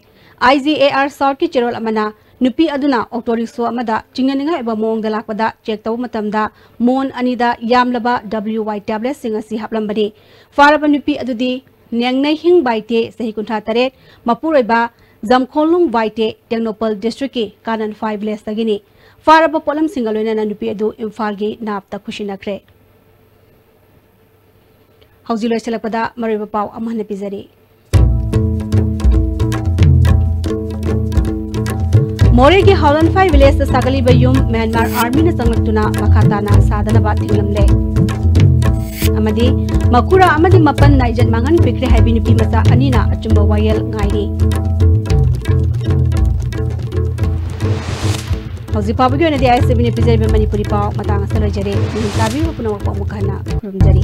I G A R Southꯀꯤ ꯆꯦꯔꯣꯜ ꯑꯃꯅ ꯅꯨꯄꯤ ꯑꯗꯨꯅ ꯑꯣꯇꯣ ꯔꯤꯛꯁꯣ ꯑꯃꯗ ꯆꯤꯡꯅꯅꯤꯡꯉꯥꯏ ꯑꯣꯏꯕ ꯃꯑꯣꯡꯗ ꯂꯥꯛꯄꯗ ꯆꯦꯛ ꯇꯧꯕ ꯃꯇꯝꯗ ꯃꯣꯟ ꯑꯅꯤꯗ ꯌꯥꯝꯂꯕ W Y tabletꯁꯤꯡ ꯑꯁꯤ ꯍꯥꯞꯂꯝꯕꯅꯤ꯫ ꯐꯥꯔꯕ ꯅꯨꯄꯤ ꯑꯗꯨꯗꯤ ꯅꯦꯡꯅꯩꯍꯤꯡ ꯕꯥꯏꯇꯦ, ꯆꯍꯤ ꯀꯨꯟꯊ꯭ꯔꯥ ꯇꯔꯦꯠ, ꯃꯄꯨꯔꯣꯏꯕ ꯖꯝꯈꯣꯡꯂꯨꯡ ꯕꯥꯏꯇꯦ, ꯇꯦꯡꯅꯧꯄꯜ districtꯀꯤ ꯀꯥꯅꯟ ꯐꯥꯏ villageꯇꯒꯤꯅꯤ꯫ ꯐꯥꯔꯕ ꯄꯣꯠꯂꯝꯁꯤꯡꯒ ꯂꯣꯏꯅꯅ ꯅꯨꯄꯤ ꯑꯗꯨ ꯏꯝꯐꯥꯜꯒꯤ ꯅꯥꯞꯇ ꯈꯨꯠꯁꯤꯟꯅꯈ꯭ꯔꯦ꯫ ꯍꯧꯖꯤꯛ ꯂꯣꯏꯁꯤꯜꯂꯛꯄꯗ ꯃꯔꯨꯑꯣꯏꯕ ꯄꯥꯎ ꯑꯃꯨꯛ ꯍꯟꯅ ꯄꯤꯖꯔꯤ꯫ ꯃꯣꯔꯦꯒꯤ ꯍꯥꯎꯂꯟꯐꯥꯏ villageꯇ ꯁꯥꯒꯠꯂꯤꯕ ꯌꯨꯝ ꯃ꯭ꯌꯥꯟꯃꯥꯔ armyꯅ ꯆꯪꯂꯛꯇꯨꯅ ꯃꯈꯥ ꯇꯥꯅ ꯁꯥꯗꯅꯕ ꯊꯤꯡꯂꯝꯂꯦ꯫ ꯑꯃꯗꯤ ꯃꯈꯨꯔꯥ ꯑꯃꯗꯤ ꯃꯄꯟꯅ ꯏꯖꯠ ꯃꯥꯡꯍꯟ ꯄꯤꯈ꯭ꯔꯦ ꯍꯥꯏꯕꯤ ꯅꯨꯄꯤ ꯃꯆꯥ ꯑꯅꯤꯅ ꯑꯆꯨꯝꯕ ꯋꯥꯌꯦꯜ ꯉꯥꯏꯔꯤ꯫ ꯍꯧꯖꯤꯛ ꯐꯥꯎꯕꯒꯤ ꯑꯣꯏꯅꯗꯤ ISTVꯅ ꯄꯤꯖꯔꯤꯕ ꯃꯅꯤꯄꯨꯔꯤ ꯄꯥꯎ ꯃꯇꯥꯡ ꯑꯁꯤꯗ ꯂꯣꯏꯖꯔꯦ꯫ ꯅꯤꯡ ꯇꯥꯕꯤꯕ ꯄꯨꯝꯅꯃꯛꯄꯨ ꯑꯃꯨꯛ ꯍꯟꯅ ꯈꯨꯔꯨꯝꯖꯔꯤ꯫